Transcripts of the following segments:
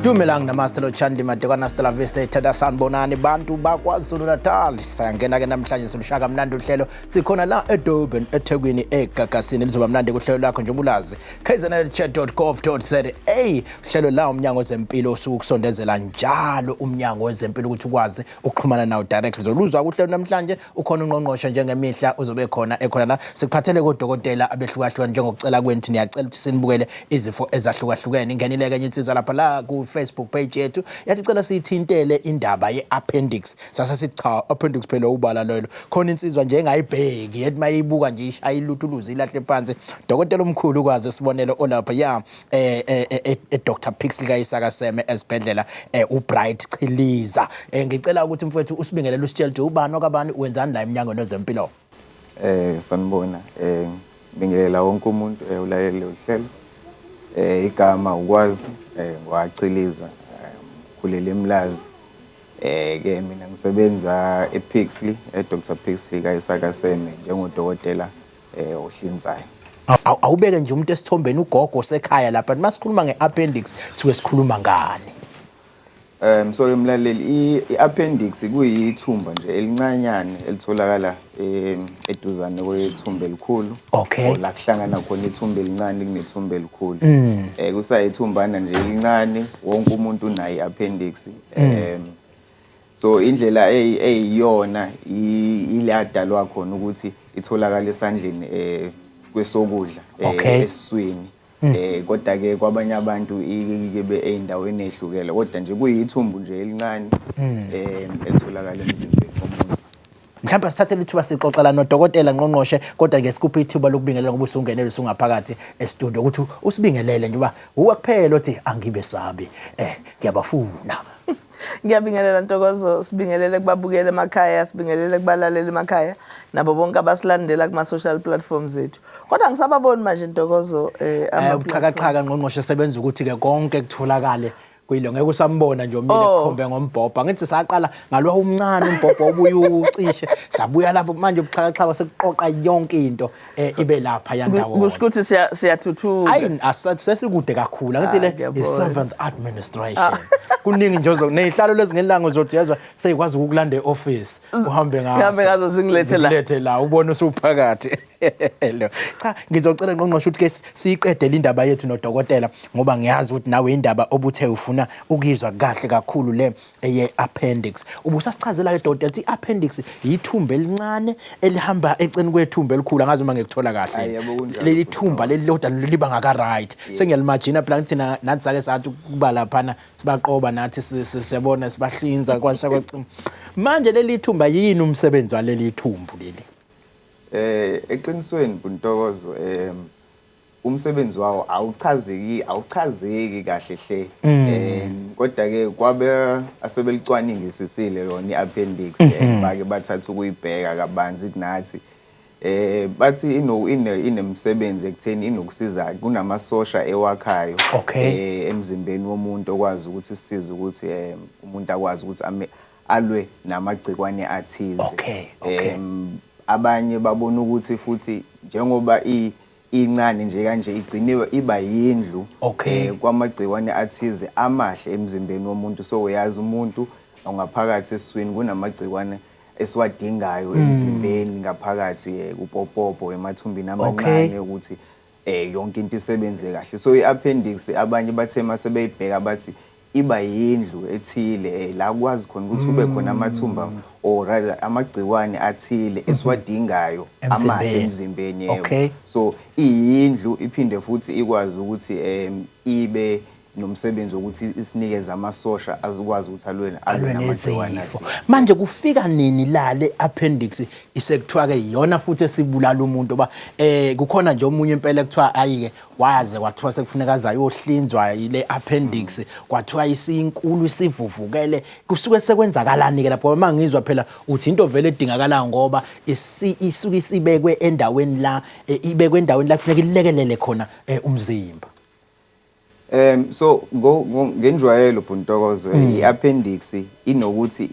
Dumelang, namaste, lotjhani, madekwana, hasta la vista, ithanda. Sanibonani bantu baKwaZulu Natal. Sayangena ke namhlanje, silushaka kamnandi uhlelo. Sikhona la eDurban, eThekwini, eGagasini. Lizoba mnandi kuhlelo lakho njengoba ulazi, kznlchat.gov.za, uhlelo la umnyango wezempilo osuke ukusondezela njalo, umnyango wezempilo, ukuthi ukwazi ukuxhumana nawo direct. Uzoluzwa kuhlelo namhlanje ukhona ungqongqoshe njengemihla, uzobe khona ekhona la. Sikuphathele kodokotela abehlukahlukene njengokucela kwenu. Niyacela ukuthi sinibukele izifo ezahlukahlukene. Ingenile kenye insizwa lapha la ku-Facebook page yethu, yathi cela siyithintele indaba ye-appendix. Sase sithi cha, appendix phela ubala lelo. Khona insizwa nje engayibheki, yethi mayibuka nje ishaya iluthuluzi, ilahle phansi. Dokotela omkhulu ukwazi isibonelo olapha ya Dr Pixley kaIsaka Seme esibhedlela, uBright Chiliza. Ngicela ukuthi mfowethu usibingelele, usitshele ukuthi ubani okabani, wenzani la eminyangweni wezempilo. Sanibona, ngibingelela wonke umuntu ulalele uhlelo. Igama ukwazi ngwachiliza, khulele eMlazi. Ke mina ngisebenza ePixley, eDr Pixley kaIsaka Seme, njengodokotela ohlinzayo. Awubeke nje umuntu esithombeni, ugogo sekhaya lapha. Masikhuluma ngeappendix, suke sikhuluma ngani? So mlaleli, i-appendix kuyithumba nje elincanyane elitholakala eduzane kwethumba elikhulu. Or la kuhlangana khona ithumba elincane kunethumba elikhulu. Kusayithumbana nje elincane, wonke umuntu unayo i-appendix. So indlela eyiyona ile adalwa khona ukuthi itholakala esandleni kwesokudla esiswini. Kodwa ke kwabanye abantu ikebe eyindaweni ehlukene, kodwa nje kuyithumbu nje elincane elitholakala emzimbeni womuntu. Mhlawumbe sithathele ithuba sixoxela nodokotela, ngqongqoshe, kodwa ke sikuphe ithuba lokubingelela ngoba usungenele, usungaphakathi e-studio, ukuthi usibingelele njengoba uwe kuphela othi angibe sabi, ngiyabafuna. Ngiyabingelela Ntokozo, sibingelele kubabukeli emakhaya, sibingelele kubalaleli emakhaya, nabo bonke abasilandela kuma-social platforms ethu. Kodwa ngisababoni manje Ntokozo Ubuxhakaxhaka, ngqongqoshe, sebenza ukuthi ke konke kutholakale kuyilo. Ngeke usambona nje omile kukhombe ngombhobho. Angithi saqala ngalwa umncane umbhobho, obuye ucishe, sabuya lapho. Manje ubuxhakaxhaka sekuqoqa yonke into ibe lapha yandawo. Kusho ukuthi siyathuthuka. Ayi, sesikude kakhulu. Angithi le Ngiyabona. i-seventh administration, kuningi nje ney'hlalo lezi ngelanga uzothi yezwa seyikwazi ukukulanda e-office, uhambe ngazo. Ngihambe ngazo, zingilethe la. Zikulethe la, ubone usuphakathi lo. Cha, ngizocela ngqongqoshe ukuthi ke siyiqedele indaba yethu nodokotela, ngoba ngiyazi ukuthi nawe indaba obuthe ufuna ukuyizwa kahle kakhulu le eye-appendix. Ubusasichazela ke dokotela ukuthi i-appendix yithumba elincane elihamba eceni kwethumba elikhulu. Angazi uma ngikuthola kahle. Ayi, yebo, kunjalo. Leli thumba leli lodwa liba ngaka right. Sengiyalimagina phela thina nathi sake sathi ukuba laphana, sibaqoba nathi, siyabona sibahlinza kwasha kwacima. Manje leli thumba, yini umsebenzi waleli thumbu leli? Eqinisweni Buntokozo, umsebenzi wawo awuchazeki kahle hle. Kodwa ke kwabe asebelicwaningisisile lona i-appendix, bake bathatha ukuyibheka kabanzi kunathi. Bathi ino ine inemsebenzi ekutheni inokusiza, kunamasosha ewakhayo emzimbeni womuntu okwazi ukuthi sisize ukuthi umuntu akwazi ukuthi ame alwe namagciwane athize. Abanye babona ukuthi futhi njengoba incane nje kanje, igciniwe iba yindlu kwamagciwane athize amahle emzimbeni womuntu. So uyazi umuntu ngaphakathi esiswini kunamagciwane esiwadingayo emzimbeni ngaphakathi, kupopopo, emathumbini amancane, ukuthi yonke into isebenze kahle. So i-appendix, abanye bathe mase beyibheka bathi iba yindlu ethile la kwazi khona ukuthi kube khona amathumba, or rather amagciwane athile esiwadingayo amahle Emzimbeni. Emzimbeni, yebo. So iyindlu, iphinde futhi ikwazi ukuthi ibe nomsebenzi wokuthi isinikeze amasosha azokwazi ukuthi alwe alwe namagciwane nezifo. athile. Manje kufika nini la le appendix isekuthiwa ke iyona futhi esibulala umuntu? Ba kukhona nje omunye impela ekuthiwa ayike waze kwathiwa sekufuneka aze ayohlinzwa ile appendix, kwathiwa isinkulu, isivuvukele. Kusuke sekwenzakalani ke lapho? Uma ngizwa phela uthi into vele edingakalayo, ngoba isuke isibekwe endaweni la, ibekwe endaweni la kufuneka ilekelele khona umzimba. So ngenjwayelo Buntokozo, i-appendix inokuthi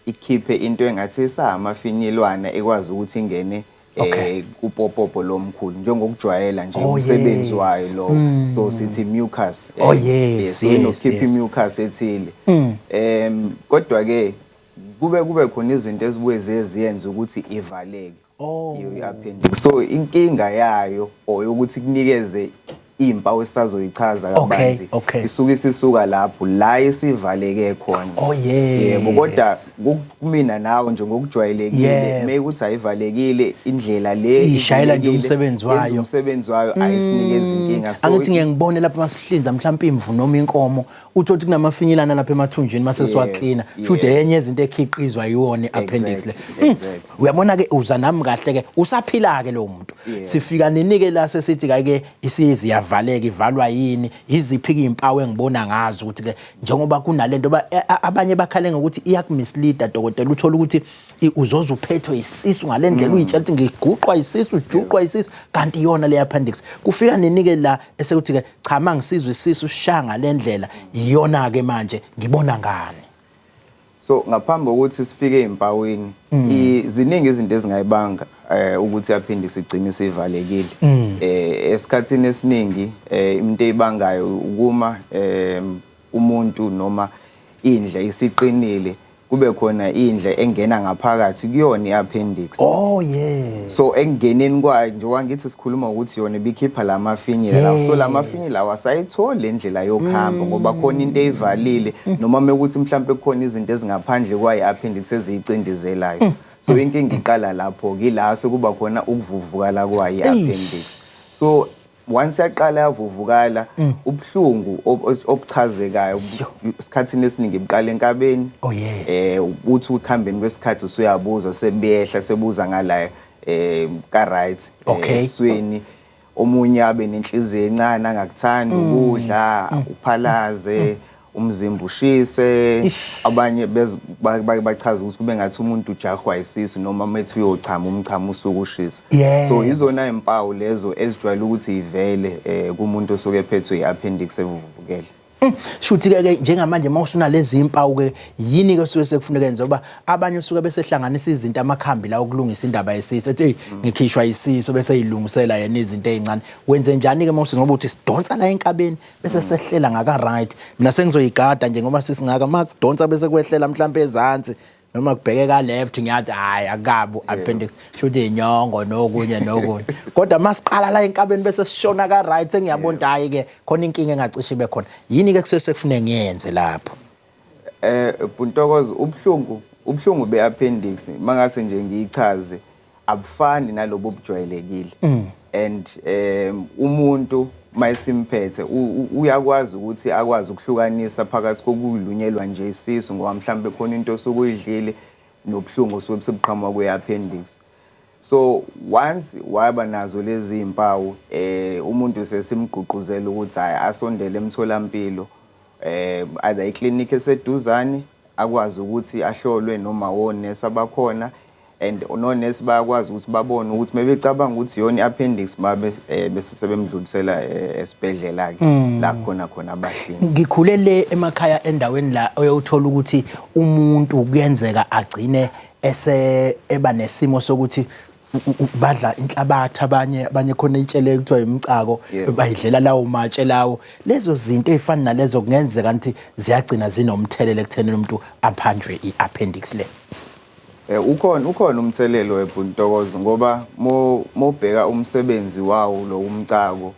ikhiphe into engathi isamafinyilwana ekwazi ukuthi ingene Kupopopo lo mkhulu njengokujwayela nje, Oh, umsebenzi wayo lo, so sithi mucus. So inokukhipha i-mucus ethile. Kodwa ke kube khona izinto ezibuye ziyenze ukuthi ivaleke i-appendix. So inkinga yayo or yokuthi kunikeze impawu esisazoyichaza kabanzi isuke isisuka lapho la isivaleke khona. Yebo, kodwa kumina nawe nje ngokujwayelekile, mekuthi ayivalekile indlela le Ishayela nje ivulekile, umsebenzi yenza wayo. Umsebenzi wayo, ayisinikezi inkinga. So Angithi ngeke ngibone lapha masihlinza mhlawumbe imvu noma inkomo, uthi kunamafinyilana lapha emathunjini mase siwaklina, shuthi enye izinto ekhiqizwa yiwona i-appendix le. Uyabona ke, uza nami kahle ke, usaphila ke lo muntu. Sifika nini ke la sesithi ke isizi yavaleka? Ivalwa yini? Iziphi izimpawu engibona ngazo ukuthi ke njengoba kunalento abanye bakhale ngokuthi iyakumislead, dokotela, uthola ukuthi uzoze uphethwe isisu ngalendlela, uyitshela ukuthi ngiguqwa isisu, ujuqwa isisu, kanti iyona le appendix. Kufika nini ke la esekuthi ke cha, mangisizwe isisu sishaya ngalendlela, iyona ke manje ngibona ngani? So ngaphambi kokuthi sifike ezimpawini, ziningi izinto ezingayibanga ukuthi i-appendix igcine isivalekile. Esikhathini esiningi into eyibangayo ukuma umuntu noma indle isiqinile, kube khona indle engena ngaphakathi kuyona i-appendix. So ekungeneni kwayo, njengoba ngithi sikhuluma ukuthi yona ibikhipha la mafinyila lawo, so la mafinyila lawo asayitholi le ndlela yokuhamba ngoba khona into eyivalile, noma mekuthi mhlampe kukhona izinto ezingaphandle kwayo i-appendix eziyicindezelayo. So inkinga iqala lapho-ke, ila sekuba khona ukuvuvukala kwayo i-appendix. So once yaqala yavuvukala, ubuhlungu obuchazekayo esikhathini esiningi buqala enkabeni. Uthi ukuhambeni kwesikhathi usuyabuzwa sebehla, sebuza ngala ka right eswini. Omunye abe nenhliziyo encane, angakuthandi ukudla, uphalaze, umzimba ushise. Abanye bachaza ukuthi kube ngathi umuntu ujahwa isisu, noma methi uyochama, umchamo usuke ushisa. So izona impawu lezo ezijwayele ukuthi ivele kumuntu osuke ephethwe i-appendix evuvukele. Shuthi ke njengamanje mawusunalezi impawu ke, yini ke suke sekufuneka yenze? Ngoba abanye usuke besehlanganisa izinto, amakhambi la okulungisa indaba yesisu, ethi, "Hey, ngikhishwa isisu," bese yilungisela yena izinto ezincane. Wenze njani ke mawusi, ngoba uthi sidonsa la enkabeni bese sehlela ngaka right? Mina sengizoyigada nje ngoba sisingaka, makudonsa bese kwehlela mhlambe ezansi noma kubheke ka left, ngiyathi hayi, akabu appendix, shuthi inyongo nokunye nokunye. Kodwa masiqala la enkabeni bese sishona ka right, sengiyabona ukuthi hayi ke, khona inkinga engacishe ibe khona. Yini ke kusuke sekufuneka ngiyenze lapho? Buntokozo, ubuhlungu be-appendix, mangase nje ngiyichaze, abufani nalobo obujwayelekile, and umuntu mayisimphethe uyakwazi ukuthi akwazi ukuhlukanisa phakathi kokulunyelwa nje isisu ngoba mhlambe khona into osuke uyidlile nobuhlungu osuke sebuqhamuka kwe-appendix. So once waba nazo lezi impawu, umuntu sesimgqugquzela ukuthi hayi, asondele emtholampilo, either iclinic eseduzane, akwazi ukuthi ahlolwe noma onesi abakhona, and nonesi bayakwazi ukuthi babone ukuthi mebecabanga ukuthi iyona i-appendix, babe bese sebemdlulisela esibhedlela-ke la khona khona abahlinzi. Ngikhulele emakhaya, endaweni la oyothola ukuthi umuntu kuyenzeka agcine ese eba nesimo sokuthi badla inhlabathi, abanye khona itshele kuthiwa imicako, bayidlela lawo matshe lawo. Lezo zinto ey'fana nalezo kungenzeka ukuthi ziyagcina zinomthelela ekuthenini umuntu aphanjwe i-appendix le? Ukhona umthelelo webhuntokozo, ngoba mo mobheka umsebenzi wawo lo umcako,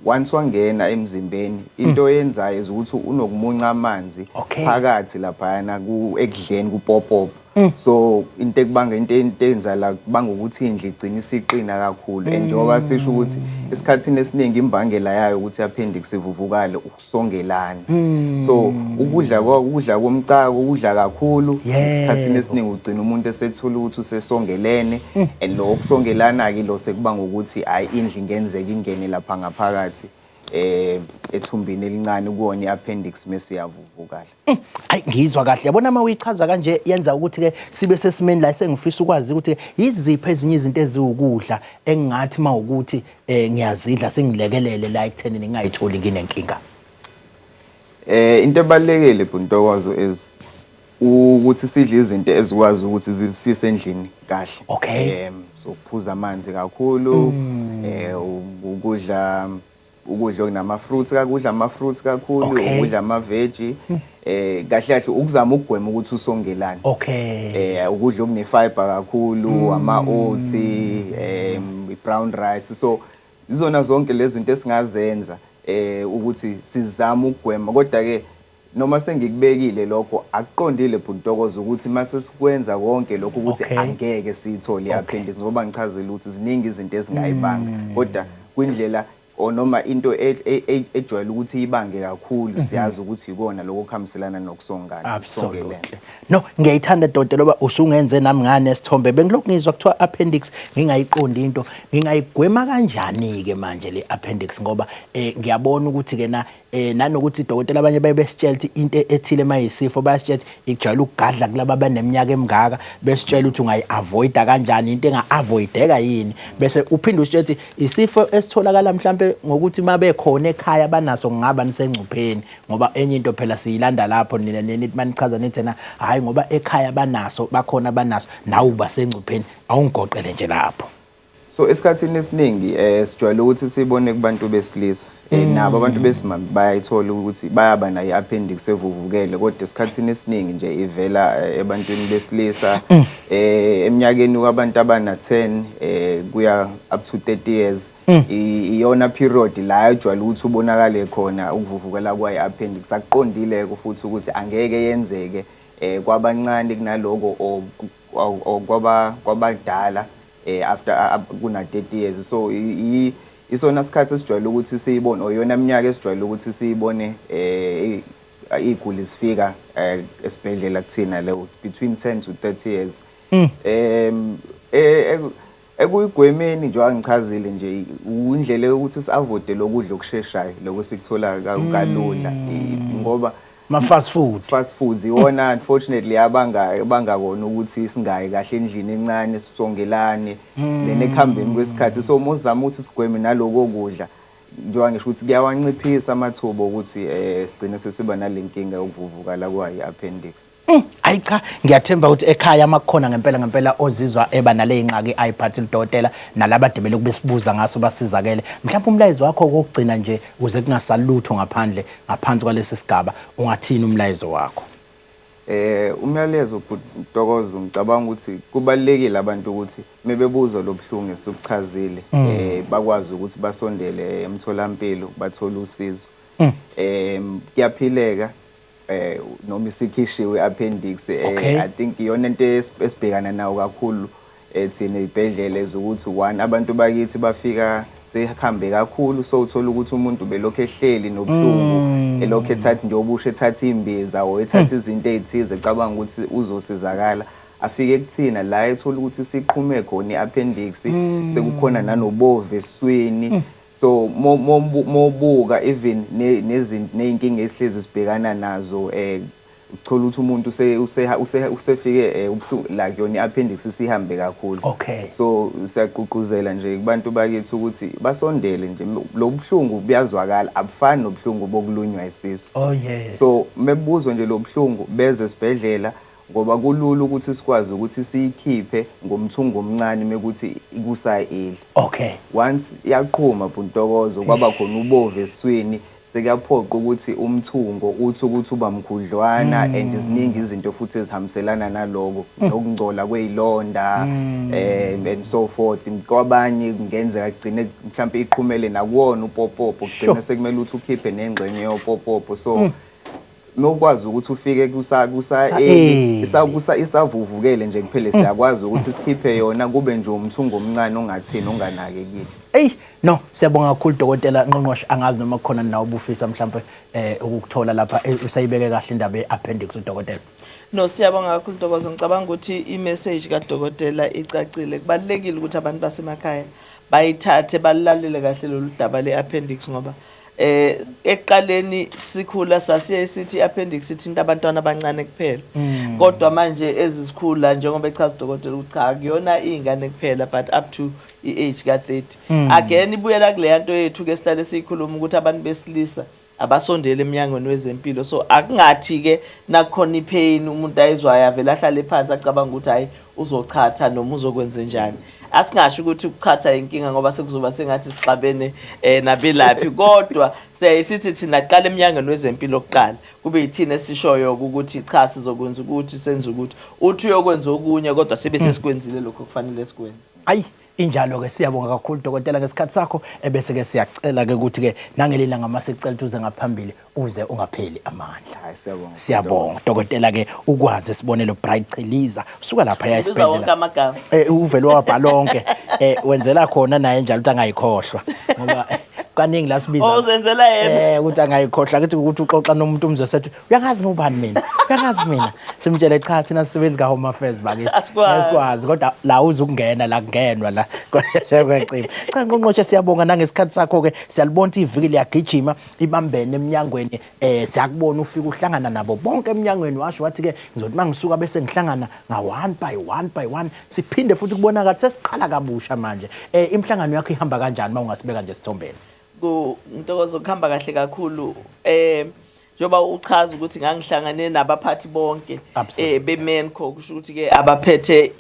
once wangena emzimbeni, into oyenzayo is ukuthi unokumunca amanzi phakathi laphayana ku ekudleni kupopopo. So into ekubanga into enza la kubanga ukuthi indle igcina isiqina kakhulu, and njengoba sisho ukuthi esikhathini esiningi imbangela yayo ukuthi i-appendix ivuvukale ukusongelana. So ukudla komcako, ukudla kakhulu esikhathini esiningi ugcina umuntu esethola ukuthi usesongelene, and lo kusongelana ke lo sekubanga ukuthi hayi, indle ingenzeka ingene lapha ngaphakathi ethumbini elincane kuwona i-appendix, mase iyavuvukala. Ayi, ngizwa kahle. Yabona, uma uyichaza kanje yenza ukuthi ke sibe sesimeni la sengifisa ukwazi ukuthi yiziphi ezinye izinto eziwukudla engingathi mawukuthi ngiyazidla singilekelele la ekuthenini ngingayitholi nginenkinga. Into ebalulekile, Bhuntokozo, is ukuthi sidle izinto ezikwazi ukuthi zisise endlini kahle. So ukuphuza amanzi kakhulu, ukudla ukudla okunama fruits, kakudla ama fruits kakhulu, ukudla ama veggie, kahle kahle ukuzama ukugwema ukuthi usongelane. Ukudla okune fiber kakhulu, ama oats, brown rice. So izona zonke lezi zinto esingazenza ukuthi sizame ukugwema. Kodwa ke noma sengikubekile lokho, akuqondile, Bhuntokozo, ukuthi mase sikwenza konke lokho ukuthi angeke siyithole i-appendix, ngoba ngichazela ukuthi ziningi izinto ezingayibanga. Kodwa kwindlela or noma into ejwayele ukuthi ibange kakhulu, siyazi ukuthi ikona lokho okuhambiselana nokusongana. Absolutely. No, ngiyayithanda, dokotela, ngoba usungenze nami ngane esithombe. Bengilokhu ngizwa kuthiwa appendix, ngingayiqondi into. Ngingayigwema kanjani ke manje le appendix? Ngoba ngiyabona ukuthi ke na nanokuthi, dokotela, abanye baye besitshela ukuthi into ethile mayisifo, bayasitshela ukuthi ijwayele ukugadla kulaba abaneminyaka emingaka, besitshela ukuthi ungayi-avoida kanjani, into enga-avoideka yini, bese uphinde usitshela ukuthi isifo esitholakala mhlampe ngokuthi mabekhona ekhaya banaso, kungaba nisengcupheni, ngoba enye into phela siyilanda lapho nina nithi manichaza nithi na hayi, ngoba ekhaya banaso, bakhona banaso, nawe uba sengcupheni. Awungigoqele nje lapho. So esikhathini esiningi sijwayele ukuthi sibone kubantu besilisa. Nabo abantu besimame bayayithola ukuthi bayaba nayo i-appendix evuvukele, kodwa esikhathini esiningi nje ivela ebantwini besilisa eminyakeni wabantu abana 10 kuya up to 30 years. Iyona period la ejwayele ukuthi ubonakale khona ukuvuvukela kwayo appendix. Akuqondile futhi ukuthi angeke yenzeke kwabancane kunaloko or kwabadala after kuna 30 years. So isona sikhathi esijwayele ukuthi siyibone or iyona minyaka esijwayele ukuthi siyibone iguli sifika esibhedlela kuthina, leyo between 10 to 30 years. Ekuyigwemeni nje, angichazile nje indlela yokuthi si-avoide lokudla okusheshayo, lokho sikuthola kalula, ngoba ma fast food. Fast foods iwona unfortunately abanga bangakona ukuthi singayi kahle endlini encane, sisongelane then ekuhambeni kwesikhathi. So mozama ukuthi sigweme naloko kudla, njengoba ngisho ukuthi kuyawanciphisa amathuba ukuthi sigcine sesiba nalenkinga yokuvuvukala kwayo i-appendix. Ayi cha, ngiyathemba ukuthi ekhaya makukhona ngempela ngempela ozizwa eba nale ngxaki, ayiphathi udokotela, nalabade belokhu besibuza ngaso basizakele. Mhlawumbe umlayezo wakho kokugcina nje, ukuze kungasalutho ngaphandle ngaphansi kwalesi sigaba, ungathini umlayezo wakho? Umyalezo, Ntokozo, ngicabanga ukuthi kubalekile abantu ukuthi mebebuzwa lobuhlungu esikuchazile bakwazi ukuthi basondele emtholampilo bathole usizo. Kuyaphileka noma isikhishiwe appendix. I think iyona into esibhekana nawo kakhulu thina ezibhedlela, ukuthi one, abantu bakithi bafika sehambe kakhulu. So uthola ukuthi umuntu belokhu ehleli nobuhlungu, elokhu ethatha nje obusha, ethatha imbiza or ethatha izinto ezithize, ecabanga ukuthi uzosizakala, afike kuthina la ethola ukuthi siqhume khona i-appendix, sekukhona nanobovu esiswini. So mobuka even nezinto nezinkinga esihlezi sibhekana nazo, uthola ukuthi umuntu usefike ubuhlungu like yona i-appendix isihambe kakhulu. So siyagqugquzela nje kubantu bakithi ukuthi basondele nje. Lo buhlungu buyazwakala, abufani nobuhlungu bokulunywa isisu. So mebuzwa nje lo buhlungu, beze esibhedlela, ngoba kulula ukuthi sikwazi ukuthi siyikhiphe ngomthungo omncane mekuthi kusa-early. Once yaqhuma, Bhuntokozo, kwaba khona ubovu esiswini, sekuyaphoqa ukuthi umthungo uthi ukuthi uba mkhudlwana, and ziningi izinto futhi ezihambiselana naloko, nokungcola kweyilonda and so forth. Kwabanye kungenzeka kugcine mhlawumbe iqhumele nakuwona upopopo, kugcine sekumele ukuthi ukhiphe nengxenye yopopopo. So nokwazi ukuthi ufike kusa early. Isavuvukele nje kuphele, siyakwazi ukuthi sikhiphe yona, kube nje umthungo omncane ongathini, onganakekile. Ey no, siyabonga kakhulu, dokotela Ngqongqoshe. Angazi noma kukhona nawe ubufisa mhlawumbe ukukuthola lapha, usayibeke kahle indaba ye-appendix udokotela. No, siyabonga kakhulu, Ntokozo. Ngicabanga ukuthi i-message kadokotela icacile. Kubalulekile ukuthi abantu basemakhaya bayithathe, balalele kahle lolu daba le-appendix, ngoba ekuqaleni sikhula sasiye sithi i-appendix ithinta abantwana abancane kuphela. Kodwa manje ezisikhula, njengoba echaza udokotela ukuthi cha, akuyona iy'ngane kuphela, but up to i-age ka-30. Again ibuyela kuleya nto yethu ke sihlale siyikhuluma ukuthi abantu besilisa Abasondele emnyangweni wezempilo. So akungathi ke nakukhona ipain umuntu ayizwayo avele ahlale phansi acabanga ukuthi hayi, uzochatha noma uzokwenza njani. Asingasho ukuthi ukuchatha inkinga, ngoba sekuzoba sengathi sixabene nabelaphi, kodwa siyaye sithi thina qala emnyangweni wezempilo kuqala, kube yithina esishoyo ukuthi cha, sizokwenza ukuthi, senze ukuthi, uthi uyokwenza okunye, kodwa sibe sesikwenzile lokho okufanele sikwenze. Ayi, injalo ke. Siyabonga kakhulu, dokotela, ngesikhathi sakho, ebese ke siyacela ke ukuthi ke nangelilanga masicela ukuthi uze ngaphambili, uze ungapheli amandla. Hayi, siyabonga. Siyabonga, dokotela. Ke ukwazi isibonelo Bright Chiliza usuka lapha ya Biza wonke esibhedlela. amagama. Uvele wabhala onke, wenzela khona naye njalo ukuthi angayikhohlwa, ngoba kaningi la sibiza. Oh, uzenzela yena. Ukuthi angayikhohlwa, kithi ukuthi uxoxa nomuntu umzwe sethi, "Uyangazi ngubani mina? Uyangazi mina?" Simtshele, "Cha, thina sisebenzi ka Home Affairs bakithi." Asikwazi. Asikwazi, kodwa la uzukungena la, kungenwa la kwecima. Cha, ngqongqoshe, siyabonga nangesikhathi sakho ke. Siyalibona ukuthi iviki liyagijima, ibambene eminyangweni. Siyakubona ufika uhlangana nabo bonke eminyangweni, washo wathi ke ngizothi mangisuka bese ngihlangana nga one by one by one. Siphinde futhi kubonakala sesiqala kabusha manje. Imihlangano yakho ihamba kanjani, mawungasibeka nje sithombeni? Ku Ntokozo, kuhamba kahle kakhulu, njengoba uchaza ukuthi ngangihlangane nabaphathi bonke beMenco, kusho ukuthi ke abaphethe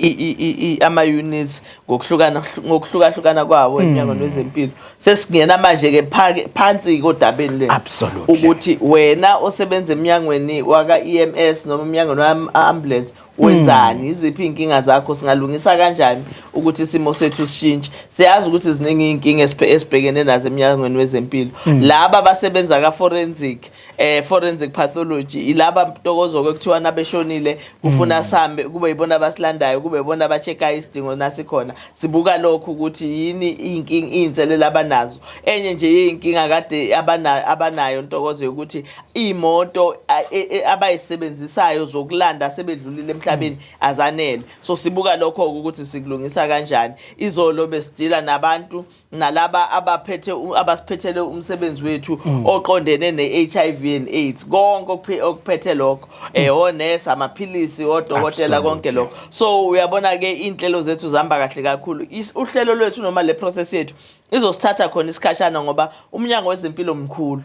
ama units ngokuhlukana ngokuhlukahlukana kwawo eminyangweni wezempilo. Sesingena manje ke phansi kodabeni le ukuthi wena osebenza eminyangweni waka EMS noma eminyangweni wa ambulance wenzani, iziphi inkinga zakho, singalungisa kanjani ukuthi isimo sethu sishintshe. Siyazi ukuthi ziningi inkinga esibhekene nazo eminyangweni wezempilo. Laba abasebenza ka forensic, forensic pathology, ilaba, Ntokozo, kuthiwa nabeshonile kufuna sihambe kube yibona abasilandayo, kube yibona abachecka isidingo nasikhona. Sibuka lokho ukuthi yini inkinga, iy'nselelo abanazo. Enye nje yey'nkinga kade abanayo, Ntokozo, ukuthi iy'moto abayisebenzisayo zokulanda sebedlulile emhlabeni azanele. So sibuka lokho ukuthi sikulungisa kanjani. Izolo besidila nabantu nalaba abaphethe abasiphethele umsebenzi wethu oqondene ne-HIV and AIDS, konke okuphethe lokho, onesi, amaphilisi, odokotela, konke lokho. So uyabona ke inhlelo zethu zihamba kahle kakhulu. Uhlelo lwethu noma le process yethu izosithatha khona isikhashana, ngoba umnyango wezempilo mkhulu,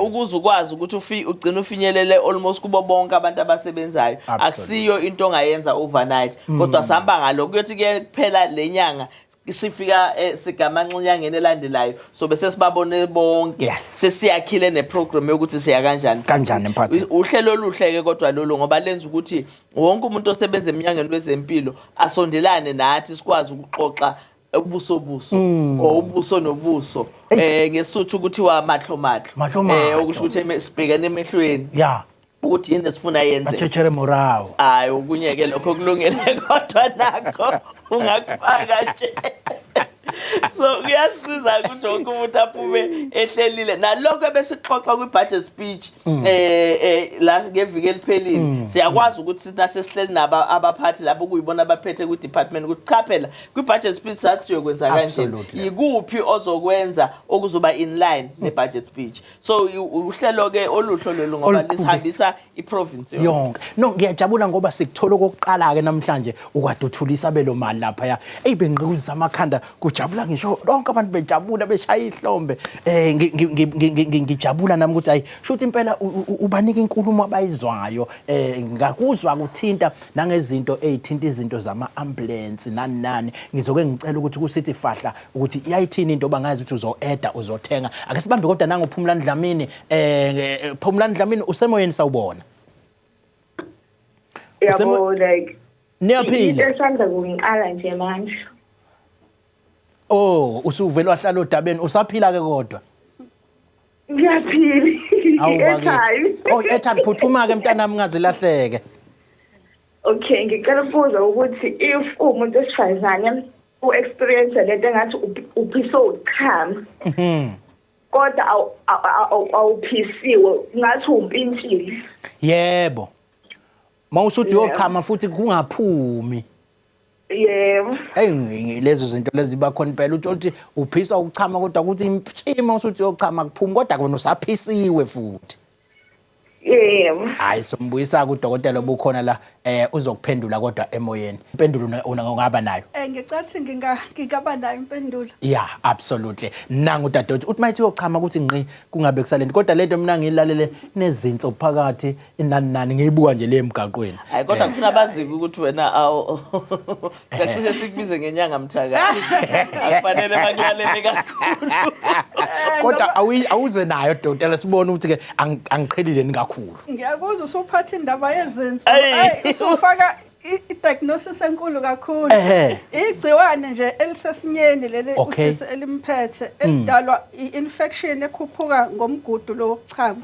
ukuze ukwazi ukuthi ugcine ufinyelele almost kubo bonke abantu abasebenzayo. Akusiyo into ongayenza overnight, kodwa sihamba ngalo. Kuyothi ke kuphela lenyanga, sifika sigamanxa enyangeni elandelayo, so bese sibabone bonke. Sesiyakhile neprogram yokuthi siya kanjani. Kanjani emphakathini. Uhlelo oluhle ke kodwa lolo, ngoba lenza ukuthi wonke umuntu osebenza eminyangweni wezempilo asondelane nathi, sikwazi ukuxoxa ubuso buso or ubuso nobuso, ngesuthu kuthiwa mahlo mahlo. Mahlo mahlo. Okusho ukuthi sibhekene emehlweni ukuthi yini esifuna yenze. Bachechere morao. Hayi, okunye ke lokho kulungele, kodwa nakho ungakufaka nje. So kuyasiza ukuthi wonke umuntu aphume ehlelile nalokho ebesixoxa kwi-budget speech la ngeviki eliphelile. Siyakwazi ukuthi nase sihleli naba abaphathi labo kuyibona abaphethe kwi-department ukuthi cha, phela kwi-budget speech sathi siyokwenza kanje. Yikuphi ozokwenza okuzoba in line ne-budget speech? So uhlelo ke oluhle lolu, ngoba lisihambisa i-province yonke. Yonke. No, ngiyajabula ngoba sikuthola okokuqala ke namhlanje ukwaduthula isabelo mali lapha ya. Ey, bengiqikuzisa amakhanda, kujabula ngisho lonke abantu bejabula beshaya ihlombe. Ngijabula nami ukuthi ayi, shuthi impela ubanika inkulumo abayizwayo. Ngakuzwa kuthinta nangezinto ezithinta izinto zama ambulance nani nani. Ngizoke ngicela ukuthi kusithi fahla ukuthi iyayithini into bangazi ukuthi uzo-eda uzothenga. Ake sibambe kodwa nangoPhumlani Dlamini. Phumlani Dlamini, usemoyeni, sawubona. Yabo, like Niyaphila? Into esanda kungiqala nje manje. Oh, usuvele wahlala odabeni, usaphila ke kodwa? Ngiyaphila. Awu bakithi. Airtime. Oh, airtime, phuthuma ke mntanami, ungazilahleke. Okay, ngicela ukubuza ukuthi if uwumuntu wesifazane u-experience lento engathi uphise uchama, kodwa awuphisiwe, ngathi umpintshile. Yebo. Mawusuthi uyochama futhi kungaphumi. Yebo. Hey, lezo zinto lezi ziba khona impela, uthola ukuthi uphisa ukuchama kodwa ukuthi impshima usuthi uyochama kuphumi, kodwa kona usaphisiwe futhi. Yes. Yebo. Hayi, sombuyisa kudokotela obukhona la, uzokuphendula kodwa emoyeni. Impendulo ungaba nayo? Ngicathi ngingaba nayo impendulo. Yeah, absolutely. Nangu udadewethu uthi mayithi uyochama ukuthi ngqi kungabe kusalento, kodwa lento mina ngiyilalele nezinso phakathi inani nani, ngiyibuka nje le emgaqweni. Hayi, kodwa kufuna bazike ukuthi wena awu siyacishe sikubize ngenyanga mthakathi, akufanele bakulalele kakhulu. Kodwa awuze nayo dokotela, sibone ukuthi ke angiqhelile ni kakhulu. Ngiyakuzwa usuphatha indaba yezinso. Ayi. Ayi, usufaka i-diagnosis enkulu kakhulu. Igciwane nje elisesinyeni leli usisi elimphethe, elidalwa i-infection ekhuphuka ngomgudu lo wokuchama.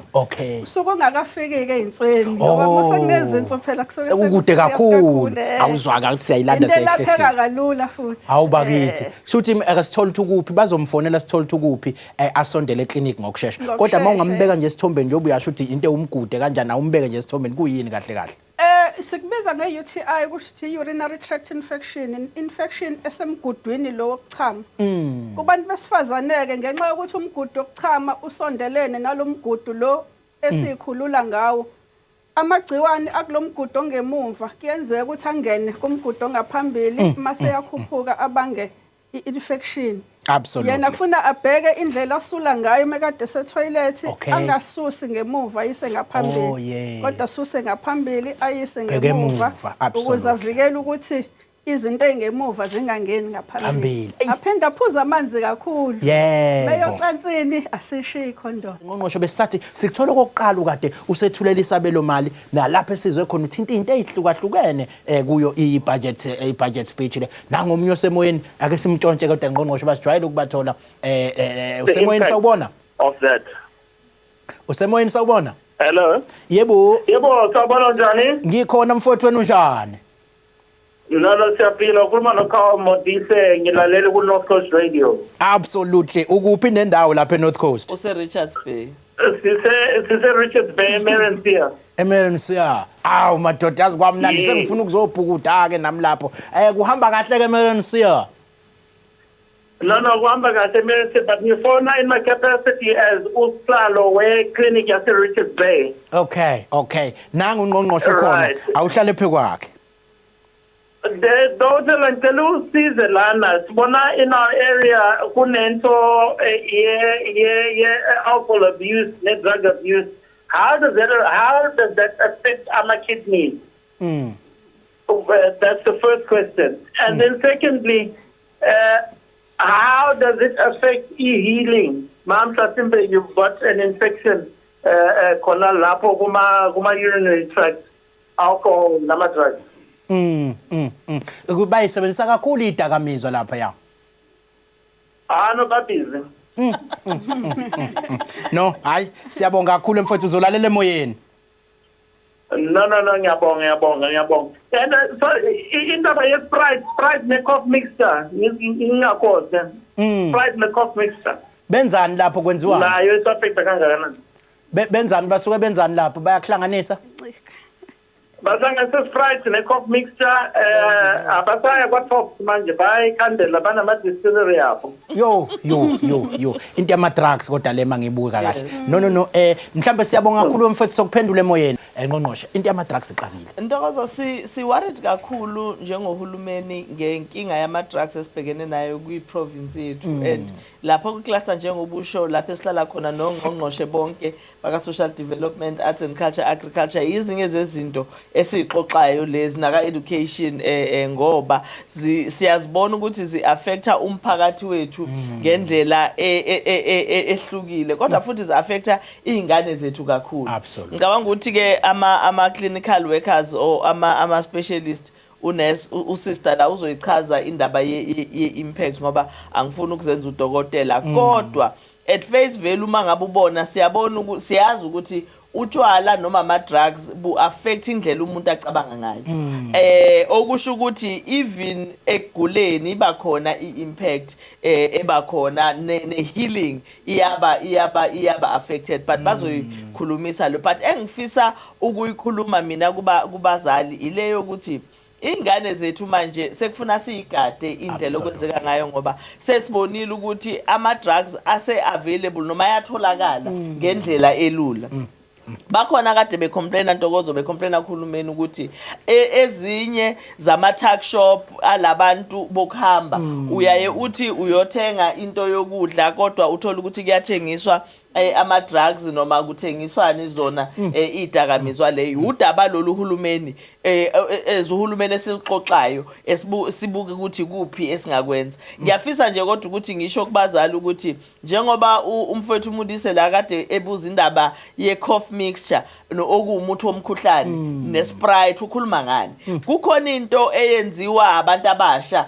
Usuke ungakafiki-ke ey'nsweni, ngoba uma sekunezinso phela kusuke Sekukude seku-serious kakhulu. kakhulu. Awuzwaka ukuthi siyayilanda, Into elapheka siyayihlehlisa. kalula futhi. Hawu bakithi. Shuthi akasithole ukuthi ukuphi, bazomfonela sithole ukuthi ukuphi, asondele eklinikhi ngokushesha. Kodwa uma Ngokushesha. ungambeka nje esithombeni, njengoba uyasho ukuthi into ewumgude kanjani, awumbeke nje esithombeni, kuyini kahle kahle? Sikubiza nge-UTI, kusho ukuthi urinary tract infection, infection esemgudwini lo wokuchama. Kubantu besifazane-ke, ngenxa yokuthi umgudu wokuchama usondelene nalomgudu lo esikhulula ngawo, amagciwane akulomgudu ongemumva kuyenzeka ukuthi angene kumgudu ongaphambili, mase yakhuphuka abange i-infection. Yena kufuna abheke indlela asula ngayo mekade ese-toilet, angasusi ngemuva ayise ngaphambili. Kodwa asuse ngaphambili ayise Bheke ngemuva, emuva, ukuze avikele ukuthi izinto ey'ngemuva zingangeni ngaphambili. Phambili. Eyi. Aphinde aphuze amanzi kakhulu. Beyocansini asishiye ikhondom. Ngqongqoshe, besisathi sikuthola okokuqala ukade usethulela isabelo mali, nalapho esizwe khona uthinta into ezihlukahlukene kuyo i-budget speech le. Nangomunye osemoyeni, ake simntshontshe kodwa ngqongqoshe, basijwayele ukubathola The usemoyeni. Impact Sawubona. of that. Usemoyeni, sawubona. Hello. Yebo. Yebo, sawubona, njani? Ngikhona mfowethu, wena unjani? Lolo, siyaphila. Ukhuluma noKhawa Modise, ngilalela ku North Coast Radio. Absolutely. Ukuphi nendawo lapha eNorth Coast? Use Richards Bay. Sise Richards Bay, Merencia. eMerencia. Awu madoda, yazi kwamnandi. Yes. Sengifuna ukuzobhukuda ke nami lapho. Kuhamba kahle ke eMerencia? No, kuhamba kahle eMerencia, but ngifona in my capacity as usihlalo we clinic yase Richards Bay. Okay. Nangu ungqongqoshe khona. Awuhlale phe kwakhe. The doctor, ngicela usize lana. Sibona in our area kunento ye alcohol abuse ne drug abuse. How does that affect our kidneys? That's the first question. And then secondly, how does it affect e-healing? Ma'am, mhlawumbe you've got an infection khona lapho kuma urinary tract, alcohol nama drugs. Bayisebenzisa kakhulu idakamizwa lapha ya. Ah no, ba-busy. No, hayi, siyabonga kakhulu mfowethu, uzolalela emoyeni. No, ngiyabonga, ngiyabonga, ngiyabonga. And so indaba ye Sprite ne cough mixture, ngingakhohle. Sprite ne cough mixture. Benzani lapho, kwenziwani? Nayo is-affecta kangakanani? Benzani, basuke benzani lapho, bayakuhlanganisa? Bahlanganise Sprite ne cough mixture, abasaya kwa Top manje, bayikhandela, banama distillery yabo. Yo yo yo yo, into yama drugs kodwa le mangibuka kahle. No, mhlambe siyabonga kakhulu mfowethu, sokuphendula emoyeni. Ngqongqoshe, into yama drugs iqalile. Ntokozo, si worried kakhulu njengohulumeni ngenkinga yama drugs esibhekene nayo kwi province yethu, and lapho ku cluster, njengobusho lapho esihlala khona nongqongqoshe bonke baka social development, arts and culture, agriculture, izinye zezinto esixoxayo lezi naka education, ngoba siyazibona ukuthi zi affecta umphakathi wethu ngendlela ehlukile, kodwa futhi zi affecta izingane zethu kakhulu. Ngicabanga ukuthi ke ama clinical workers or ama specialist, unurse, usister la uzoyichaza indaba ye impact, ngoba angifuni ukuzenza udokotela, kodwa at face value uma ngabe ubona, siyabona siyazi ukuthi utshwala noma ama drugs bu affect indlela umuntu acabanga ngayo, okusho ukuthi even ekuguleni iba khona i-impact, eba khona ne healing iyaba affected, but bazoyikhulumisa lo. But engifisa ukuyikhuluma mina kuba kubazali ile yokuthi ingane zethu manje sekufuna siyigade indlela okwenzeka ngayo, ngoba sesibonile ukuthi ama drugs ase available noma ayatholakala ngendlela elula. Bakhona kade becomplaina, Ntokozo, becomplaina kuhulumeni ukuthi ezinye zama tuck shop alabantu bokuhamba, uyaye uthi uyothenga into yokudla, kodwa uthola ukuthi kuyathengiswa ama drugs noma kuthengiswani zona idakamizwa. Leyo udaba lolu uhulumeni ezuhulumeni esixoxayo, sibuke ukuthi kuphi esingakwenza. Ngiyafisa nje kodwa ukuthi ngisho kubazali ukuthi njengoba umfowethu uMudise la kade ebuza indaba ye-cough mixture okuwumuthi womkhuhlane ne-Sprite, ukhuluma ngani? Kukhona into eyenziwa abantu abasha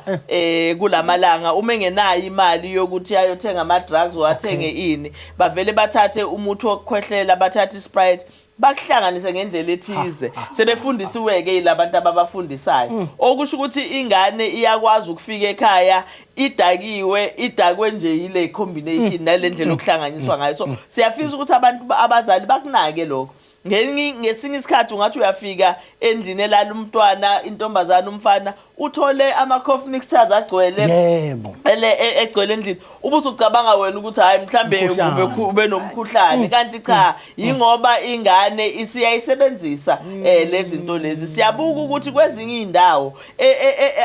kulamalanga, uma engenayo imali yokuthi ayothenga ama-drugs, wathenge ini, bavele bathathe umuthi wokukhwehlela, bathathe i-Sprite, bakuhlanganise ngendlela ethize. Sebefundisiwe-ke yilabantu ababafundisayo, okusho ukuthi ingane iyakwazi ukufika ekhaya idakiwe, idakwe nje yile combination nale ndlela okuhlanganiswa ngayo. So siyafisa ukuthi abantu, abazali bakunake lokho. Ngesinye isikhathi ungathi uyafika endlini elala umntwana, intombazana, umfana, uthole ama-cough mixtures agcwele egcwele endlini, ubusucabanga wena ukuthi hayi, mhlambe Umkhuhlane. ube nomkhuhlane, kanti cha, yingoba ingane isiyayisebenzisa lezi zinto lezi. Siyabuka ukuthi kwezinye indawo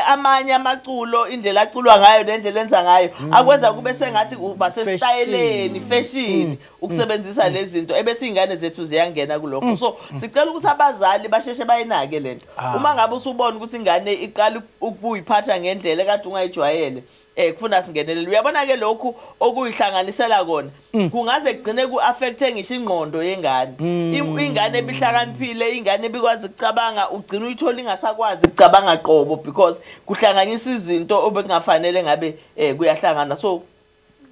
amanye amaculo, indlela aculwa ngayo nendlela enza ngayo, akwenza kube sengathi uba sesitayeleni, fashion ukusebenzisa lezi zinto, ebese izingane zethu ziyangena kulokho. So sicela ukuthi abazali basheshe bayinake lento. Uma ngabe usubona ukuthi ingane iqala ukuyiphatha ngendlela ekade ungayijwayele, kufuna singenelele. Uyabona ke, lokhu okuyihlanganisela kona kungaze kugcine ku-affecte ngisho ingqondo yengane. Ingane ebihlakaniphile, ingane ebikwazi ukucabanga, ugcina uyithola ingasakwazi ukucabanga qobo, because kuhlanganisa izinto obekungafanele ngabe kuyahlangana. So